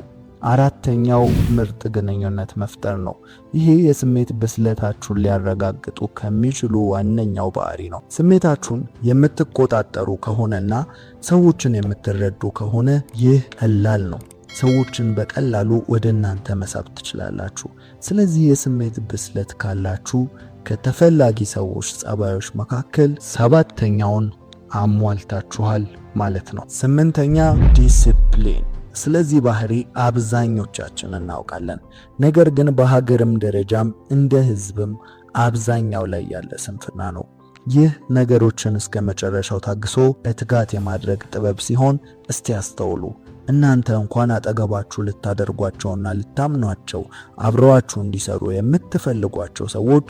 አራተኛው ምርጥ ግንኙነት መፍጠር ነው። ይሄ የስሜት ብስለታችሁን ሊያረጋግጡ ከሚችሉ ዋነኛው ባህሪ ነው። ስሜታችሁን የምትቆጣጠሩ ከሆነና ሰዎችን የምትረዱ ከሆነ ይህ ቀላል ነው። ሰዎችን በቀላሉ ወደ እናንተ መሳብ ትችላላችሁ። ስለዚህ የስሜት ብስለት ካላችሁ ከተፈላጊ ሰዎች ጸባዮች መካከል ሰባተኛውን አሟልታችኋል ማለት ነው። ስምንተኛ ዲሲፕሊን። ስለዚህ ባህሪ አብዛኞቻችን እናውቃለን። ነገር ግን በሀገርም ደረጃም እንደ ሕዝብም አብዛኛው ላይ ያለ ስንፍና ነው። ይህ ነገሮችን እስከ መጨረሻው ታግሶ በትጋት የማድረግ ጥበብ ሲሆን፣ እስቲ አስተውሉ። እናንተ እንኳን አጠገባችሁ ልታደርጓቸውና ልታምኗቸው አብረዋችሁ እንዲሰሩ የምትፈልጓቸው ሰዎች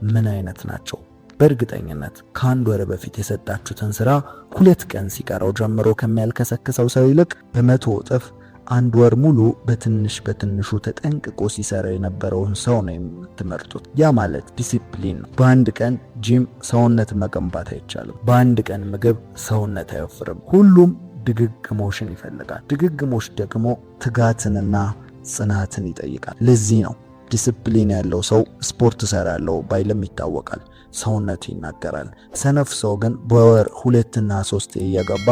ምን አይነት ናቸው? በእርግጠኝነት ከአንድ ወር በፊት የሰጣችሁትን ስራ 2 ቀን ሲቀረው ጀምሮ ከሚያልከሰክሰው ሰው ይልቅ በ100 እጥፍ አንድ ወር ሙሉ በትንሽ በትንሹ ተጠንቅቆ ሲሰራ የነበረውን ሰው ነው የምትመርጡት። ያ ማለት ዲሲፕሊን ነው። በአንድ ቀን ጂም ሰውነት መገንባት አይቻልም። በአንድ ቀን ምግብ ሰውነት አይወፍርም። ሁሉም ድግግሞሽን ይፈልጋል። ድግግሞሽ ደግሞ ትጋትንና ጽናትን ይጠይቃል። ለዚህ ነው ዲስፕሊን ያለው ሰው ስፖርት እሰራለሁ ባይልም ይታወቃል፣ ሰውነቱ ይናገራል። ሰነፍ ሰው ግን በወር ሁለትና ሶስት እየገባ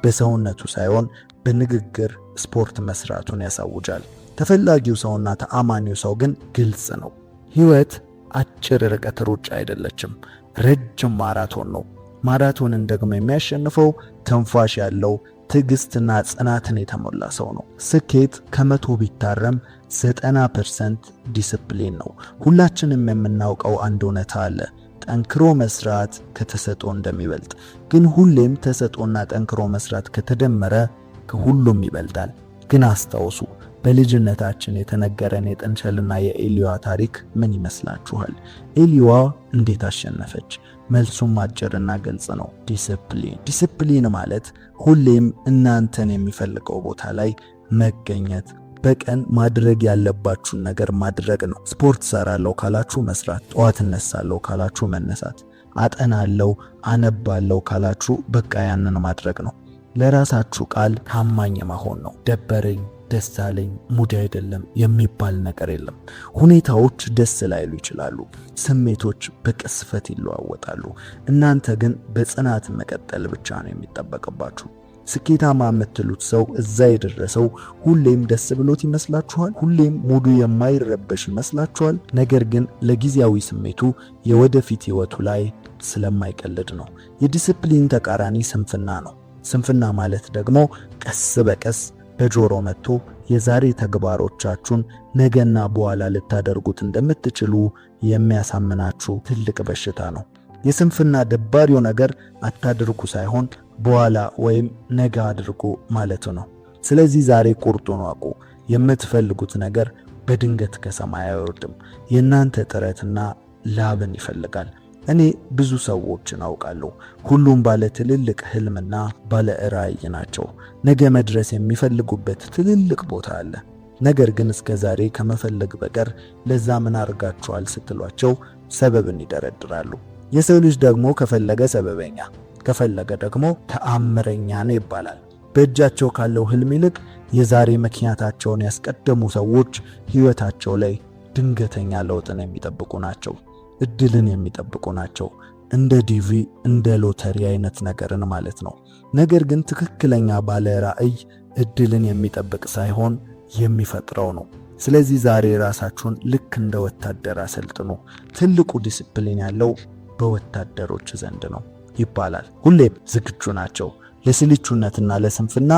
በሰውነቱ ሳይሆን በንግግር ስፖርት መስራቱን ያሳውጃል። ተፈላጊው ሰውና ተአማኒው ሰው ግን ግልጽ ነው። ህይወት አጭር ርቀት ሩጫ አይደለችም፣ ረጅም ማራቶን ነው። ማራቶንን ደግሞ የሚያሸንፈው ትንፋሽ ያለው ትዕግስትና ጽናትን የተሞላ ሰው ነው። ስኬት ከ100 ቢታረም 90% ዲስፕሊን ነው። ሁላችንም የምናውቀው አንድ እውነታ አለ፣ ጠንክሮ መስራት ከተሰጥኦ እንደሚበልጥ። ግን ሁሌም ተሰጥኦና ጠንክሮ መስራት ከተደመረ ከሁሉም ይበልጣል። ግን አስታውሱ፣ በልጅነታችን የተነገረን የጥንቸልና የኤሊዋ ታሪክ ምን ይመስላችኋል? ኤሊዋ እንዴት አሸነፈች? መልሱም አጭርና ግልጽ ነው፣ ዲስፕሊን። ዲስፕሊን ማለት ሁሌም እናንተን የሚፈልገው ቦታ ላይ መገኘት፣ በቀን ማድረግ ያለባችሁን ነገር ማድረግ ነው። ስፖርት ሰራለሁ ካላችሁ መስራት፣ ጠዋት እነሳለሁ ካላችሁ መነሳት፣ አጠናለሁ አነባለሁ ካላችሁ በቃ ያንን ማድረግ ነው። ለራሳችሁ ቃል ታማኝ መሆን ነው። ደበረኝ፣ ደስ አለኝ፣ mood አይደለም የሚባል ነገር የለም። ሁኔታዎች ደስ ላይሉ ይችላሉ። ስሜቶች በቅጽበት ይለዋወጣሉ። እናንተ ግን በጽናት መቀጠል ብቻ ነው የሚጠበቅባችሁ። ስኬታማ የምትሉት ሰው እዛ የደረሰው ሁሌም ደስ ብሎት ይመስላችኋል? ሁሌም ሙዱ የማይረበሽ ይመስላችኋል? ነገር ግን ለጊዜያዊ ስሜቱ የወደፊት ህይወቱ ላይ ስለማይቀልድ ነው። የዲስፕሊን ተቃራኒ ስንፍና ነው። ስንፍና ማለት ደግሞ ቀስ በቀስ በጆሮ መጥቶ የዛሬ ተግባሮቻችሁን ነገና በኋላ ልታደርጉት እንደምትችሉ የሚያሳምናችሁ ትልቅ በሽታ ነው። የስንፍና ደባሪው ነገር አታድርጉ ሳይሆን በኋላ ወይም ነገ አድርጉ ማለቱ ነው። ስለዚህ ዛሬ ቁርጡን እወቁ። የምትፈልጉት ነገር በድንገት ከሰማይ አይወርድም። የእናንተ ጥረትና ላብን ይፈልጋል። እኔ ብዙ ሰዎችን አውቃለሁ። ሁሉም ባለ ትልልቅ ህልምና ባለ ራዕይ ናቸው። ነገ መድረስ የሚፈልጉበት ትልልቅ ቦታ አለ። ነገር ግን እስከ ዛሬ ከመፈለግ በቀር ለዛ ምን አድርጋችኋል ስትሏቸው ሰበብን ይደረድራሉ። የሰው ልጅ ደግሞ ከፈለገ ሰበበኛ፣ ከፈለገ ደግሞ ተአምረኛ ነው ይባላል። በእጃቸው ካለው ህልም ይልቅ የዛሬ ምክንያታቸውን ያስቀደሙ ሰዎች ህይወታቸው ላይ ድንገተኛ ለውጥን የሚጠብቁ ናቸው። እድልን የሚጠብቁ ናቸው። እንደ ዲቪ እንደ ሎተሪ አይነት ነገርን ማለት ነው። ነገር ግን ትክክለኛ ባለ ራዕይ እድልን የሚጠብቅ ሳይሆን የሚፈጥረው ነው። ስለዚህ ዛሬ ራሳችሁን ልክ እንደ ወታደር አሰልጥኑ። ትልቁ ዲስፕሊን ያለው በወታደሮች ዘንድ ነው ይባላል። ሁሌም ዝግጁ ናቸው። ለስልቹነትና ለስንፍና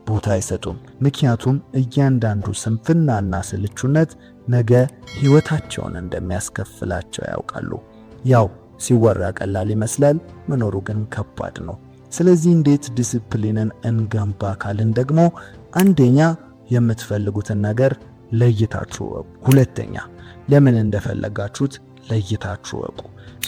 ቦታ አይሰጡም። ምክንያቱም እያንዳንዱ ስንፍናና ስልቹነት ነገ ሕይወታቸውን እንደሚያስከፍላቸው ያውቃሉ። ያው ሲወራ ቀላል ይመስላል፣ መኖሩ ግን ከባድ ነው። ስለዚህ እንዴት ዲስፕሊንን እንገንባ ካልን ደግሞ አንደኛ የምትፈልጉትን ነገር ለይታችሁ እወቁ። ሁለተኛ ለምን እንደፈለጋችሁት ለይታችሁ እወቁ።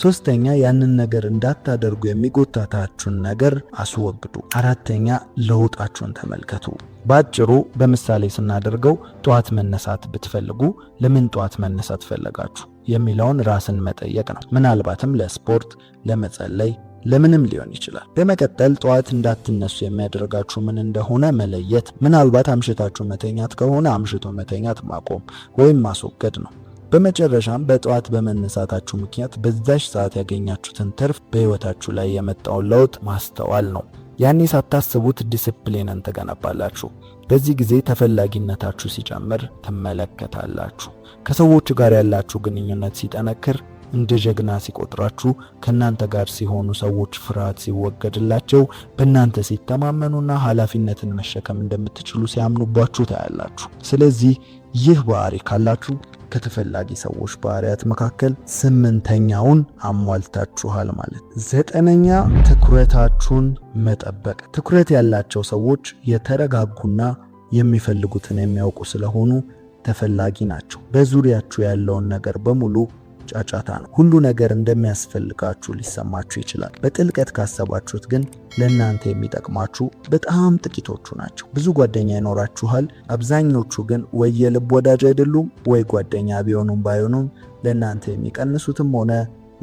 ሶስተኛ ያንን ነገር እንዳታደርጉ የሚጎታታችሁን ነገር አስወግዱ። አራተኛ ለውጣችሁን ተመልከቱ። በአጭሩ በምሳሌ ስናደርገው ጠዋት መነሳት ብትፈልጉ ለምን ጠዋት መነሳት ፈለጋችሁ የሚለውን ራስን መጠየቅ ነው። ምናልባትም ለስፖርት፣ ለመጸለይ፣ ለምንም ሊሆን ይችላል። በመቀጠል ጠዋት እንዳትነሱ የሚያደርጋችሁ ምን እንደሆነ መለየት። ምናልባት አምሽታችሁ መተኛት ከሆነ አምሽቶ መተኛት ማቆም ወይም ማስወገድ ነው። በመጨረሻም በጠዋት በመነሳታችሁ ምክንያት በዛች ሰዓት ያገኛችሁትን ትርፍ በሕይወታችሁ ላይ የመጣውን ለውጥ ማስተዋል ነው። ያኔ ሳታስቡት ዲስፕሊንን ትገነባላችሁ። በዚህ ጊዜ ተፈላጊነታችሁ ሲጨምር ትመለከታላችሁ። ከሰዎች ጋር ያላችሁ ግንኙነት ሲጠነክር፣ እንደ ጀግና ሲቆጥራችሁ፣ ከእናንተ ጋር ሲሆኑ ሰዎች ፍርሃት ሲወገድላቸው፣ በእናንተ ሲተማመኑና ኃላፊነትን መሸከም እንደምትችሉ ሲያምኑባችሁ ታያላችሁ። ስለዚህ ይህ ባህሪ ካላችሁ ከተፈላጊ ሰዎች ባህሪያት መካከል 8ኛውን አሟልታችኋል ማለት። 9ኛ ትኩረታችሁን መጠበቅ። ትኩረት ያላቸው ሰዎች የተረጋጉና የሚፈልጉትን የሚያውቁ ስለሆኑ ተፈላጊ ናቸው። በዙሪያችሁ ያለውን ነገር በሙሉ ጫጫታ ነው። ሁሉ ነገር እንደሚያስፈልጋችሁ ሊሰማችሁ ይችላል። በጥልቀት ካሰባችሁት ግን ለእናንተ የሚጠቅማችሁ በጣም ጥቂቶቹ ናቸው። ብዙ ጓደኛ ይኖራችኋል። አብዛኞቹ ግን ወይ የልብ ወዳጅ አይደሉም፣ ወይ ጓደኛ ቢሆኑም ባይሆኑም ለእናንተ የሚቀንሱትም ሆነ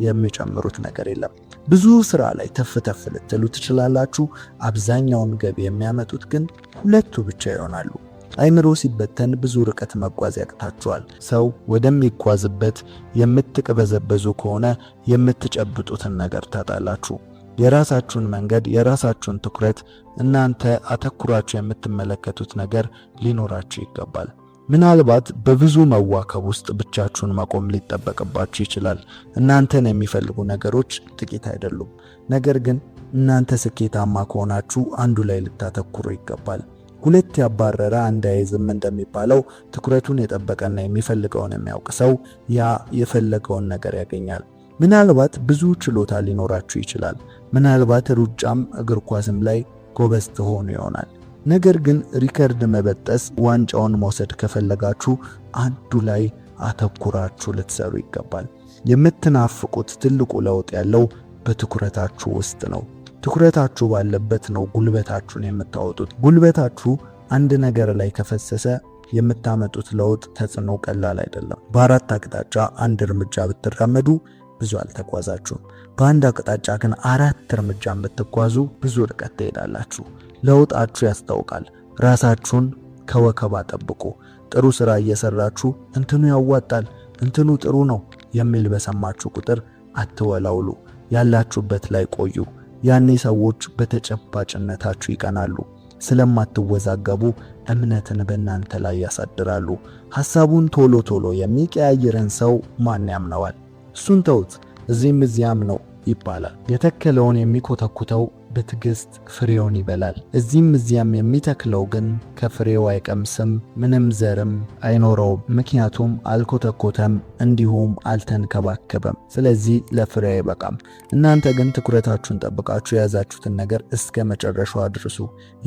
የሚጨምሩት ነገር የለም። ብዙ ስራ ላይ ተፍ ተፍ ልትሉ ትችላላችሁ። አብዛኛውን ገቢ የሚያመጡት ግን ሁለቱ ብቻ ይሆናሉ። አይምሮ ሲበተን ብዙ ርቀት መጓዝ ያቅታችኋል። ሰው ወደሚጓዝበት የምትቅበዘበዙ ከሆነ የምትጨብጡትን ነገር ታጣላችሁ። የራሳችሁን መንገድ፣ የራሳችሁን ትኩረት፣ እናንተ አተኩራችሁ የምትመለከቱት ነገር ሊኖራችሁ ይገባል። ምናልባት በብዙ መዋከብ ውስጥ ብቻችሁን መቆም ሊጠበቅባችሁ ይችላል። እናንተን የሚፈልጉ ነገሮች ጥቂት አይደሉም። ነገር ግን እናንተ ስኬታማ ከሆናችሁ አንዱ ላይ ልታተኩሩ ይገባል። ሁለት ያባረረ አንድ አይዝም እንደሚባለው ትኩረቱን የጠበቀና የሚፈልገውን የሚያውቅ ሰው ያ የፈለገውን ነገር ያገኛል። ምናልባት ብዙ ችሎታ ሊኖራችሁ ይችላል። ምናልባት ሩጫም እግር ኳስም ላይ ጎበዝ ትሆኑ ይሆናል። ነገር ግን ሪከርድ መበጠስ፣ ዋንጫውን መውሰድ ከፈለጋችሁ አንዱ ላይ አተኩራችሁ ልትሰሩ ይገባል። የምትናፍቁት ትልቁ ለውጥ ያለው በትኩረታችሁ ውስጥ ነው። ትኩረታችሁ ባለበት ነው ጉልበታችሁን የምታወጡት። ጉልበታችሁ አንድ ነገር ላይ ከፈሰሰ የምታመጡት ለውጥ ተጽዕኖ ቀላል አይደለም። በአራት አቅጣጫ አንድ እርምጃ ብትራመዱ ብዙ አልተጓዛችሁም። በአንድ አቅጣጫ ግን አራት እርምጃ ብትጓዙ ብዙ ርቀት ትሄዳላችሁ። ለውጣችሁ ያስታውቃል። ራሳችሁን ከወከባ ጠብቁ። ጥሩ ስራ እየሰራችሁ እንትኑ ያዋጣል፣ እንትኑ ጥሩ ነው የሚል በሰማችሁ ቁጥር አትወላውሉ። ያላችሁበት ላይ ቆዩ። ያኔ ሰዎች በተጨባጭነታችሁ ይቀናሉ። ስለማትወዛገቡ እምነትን በእናንተ ላይ ያሳድራሉ። ሐሳቡን ቶሎ ቶሎ የሚቀያይርን ሰው ማን ያምነዋል? እሱን ተውት፣ እዚህም እዚያም ነው ይባላል። የተከለውን የሚኮተኩተው በትዕግስት ፍሬውን ይበላል። እዚህም እዚያም የሚተክለው ግን ከፍሬው አይቀምስም፣ ምንም ዘርም አይኖረውም። ምክንያቱም አልኮተኮተም፣ እንዲሁም አልተንከባከበም። ስለዚህ ለፍሬ አይበቃም። እናንተ ግን ትኩረታችሁን ጠብቃችሁ የያዛችሁትን ነገር እስከ መጨረሻው አድርሱ።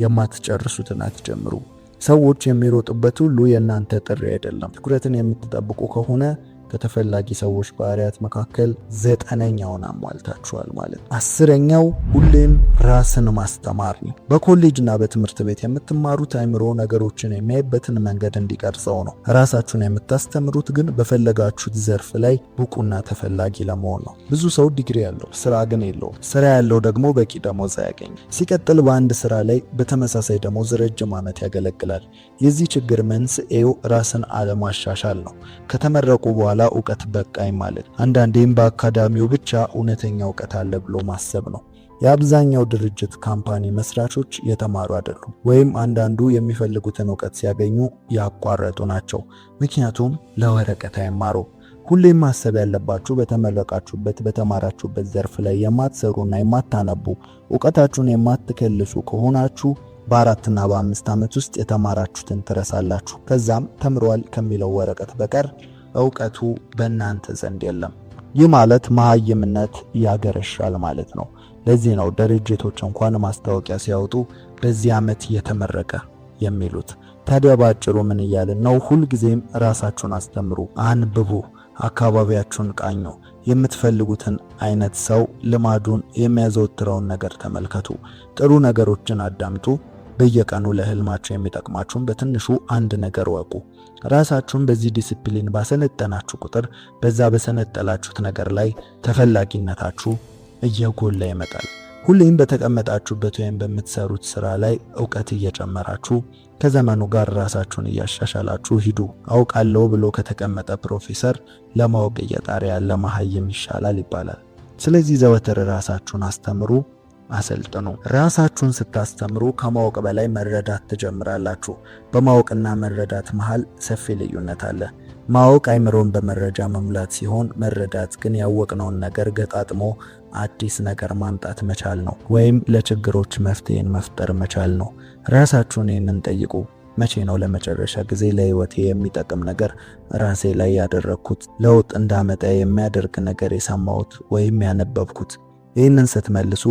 የማትጨርሱትን አትጀምሩ። ሰዎች የሚሮጡበት ሁሉ የእናንተ ጥሪ አይደለም። ትኩረትን የምትጠብቁ ከሆነ ከተፈላጊ ሰዎች ባህሪያት መካከል 9ኛውን አሟልታችኋል ማለት ነው። 10ኛው ሁሌም ራስን ማስተማር ነው። በኮሌጅና በትምህርት ቤት የምትማሩት አይምሮ ነገሮችን የሚያይበትን መንገድ እንዲቀርጸው ነው። ራሳችሁን የምታስተምሩት ግን በፈለጋችሁት ዘርፍ ላይ ብቁና ተፈላጊ ለመሆን ነው። ብዙ ሰው ዲግሪ ያለው ስራ ግን የለውም። ስራ ያለው ደግሞ በቂ ደሞዝ አያገኝም። ሲቀጥል በአንድ ስራ ላይ በተመሳሳይ ደሞዝ ረጅም ዓመት ያገለግላል። የዚህ ችግር መንስኤው ራስን አለማሻሻል ነው። ከተመረቁ በኋላ እውቀት በቃኝ ማለት፣ አንዳንዴም በአካዳሚው ብቻ እውነተኛ እውቀት አለ ብሎ ማሰብ ነው። የአብዛኛው ድርጅት company መስራቾች የተማሩ አይደሉም፣ ወይም አንዳንዱ የሚፈልጉትን እውቀት ሲያገኙ ያቋረጡ ናቸው። ምክንያቱም ለወረቀት አይማሩም። ሁሌም ማሰብ ያለባችሁ በተመረቃችሁበት በተማራችሁበት ዘርፍ ላይ የማትሰሩና የማታነቡ እውቀታችሁን የማትከልሱ ከሆናችሁ በ4 እና በ5 ዓመት ውስጥ የተማራችሁትን ትረሳላችሁ። ከዛም ተምሯል ከሚለው ወረቀት በቀር እውቀቱ በእናንተ ዘንድ የለም። ይህ ማለት መሃይምነት ያገረሻል ማለት ነው። ለዚህ ነው ድርጅቶች እንኳን ማስታወቂያ ሲያወጡ በዚህ ዓመት የተመረቀ የሚሉት። ታዲያ በአጭሩ ምን እያልን ነው? ሁልጊዜም ራሳችሁን አስተምሩ፣ አንብቡ፣ አካባቢያችሁን ቃኙ። የምትፈልጉትን አይነት ሰው፣ ልማዱን፣ የሚያዘወትረውን ነገር ተመልከቱ። ጥሩ ነገሮችን አዳምጡ። በየቀኑ ለህልማችሁ የሚጠቅማችሁን በትንሹ አንድ ነገር እወቁ። ራሳችሁን በዚህ ዲሲፕሊን ባሰለጠናችሁ ቁጥር በዛ በሰለጠናችሁት ነገር ላይ ተፈላጊነታችሁ እየጎላ ይመጣል። ሁሌም በተቀመጣችሁበት ወይም በምትሰሩት ስራ ላይ እውቀት እየጨመራችሁ ከዘመኑ ጋር ራሳችሁን እያሻሻላችሁ ሂዱ። አውቃለሁ ብሎ ከተቀመጠ ፕሮፌሰር ለማወቅ እየጣረ ያለ መሃይም ይሻላል ይባላል። ስለዚህ ዘወትር ራሳችሁን አስተምሩ፣ አሰልጥኑ። ራሳችሁን ስታስተምሩ ከማወቅ በላይ መረዳት ትጀምራላችሁ። በማወቅና መረዳት መሃል ሰፊ ልዩነት አለ። ማወቅ አይምሮን በመረጃ መሙላት ሲሆን፣ መረዳት ግን ያወቅነውን ነገር ገጣጥሞ አዲስ ነገር ማምጣት መቻል ነው፣ ወይም ለችግሮች መፍትሄን መፍጠር መቻል ነው። ራሳችሁን ይህንን ጠይቁ። መቼ ነው ለመጨረሻ ጊዜ ለህይወቴ የሚጠቅም ነገር ራሴ ላይ ያደረግኩት፣ ለውጥ እንዳመጣ የሚያደርግ ነገር የሰማሁት ወይም ያነበብኩት? ይህንን ስትመልሱ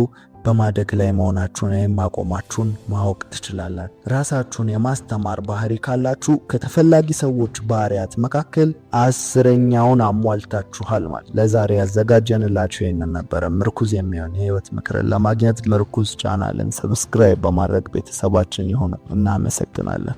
በማደግ ላይ መሆናችሁን ወይም ማቆማችሁን ማወቅ ትችላላችሁ። ራሳችሁን የማስተማር ባህሪ ካላችሁ ከተፈላጊ ሰዎች ባህሪያት መካከል 10ኛውን አሟልታችኋል ማለት። ለዛሬ ያዘጋጀንላችሁ ይህንን ነበረ። ምርኩዝ የሚሆን የህይወት ምክርን ለማግኘት ምርኩዝ ቻናልን subscribe በማድረግ ቤተሰባችን ይሁኑ። እናመሰግናለን።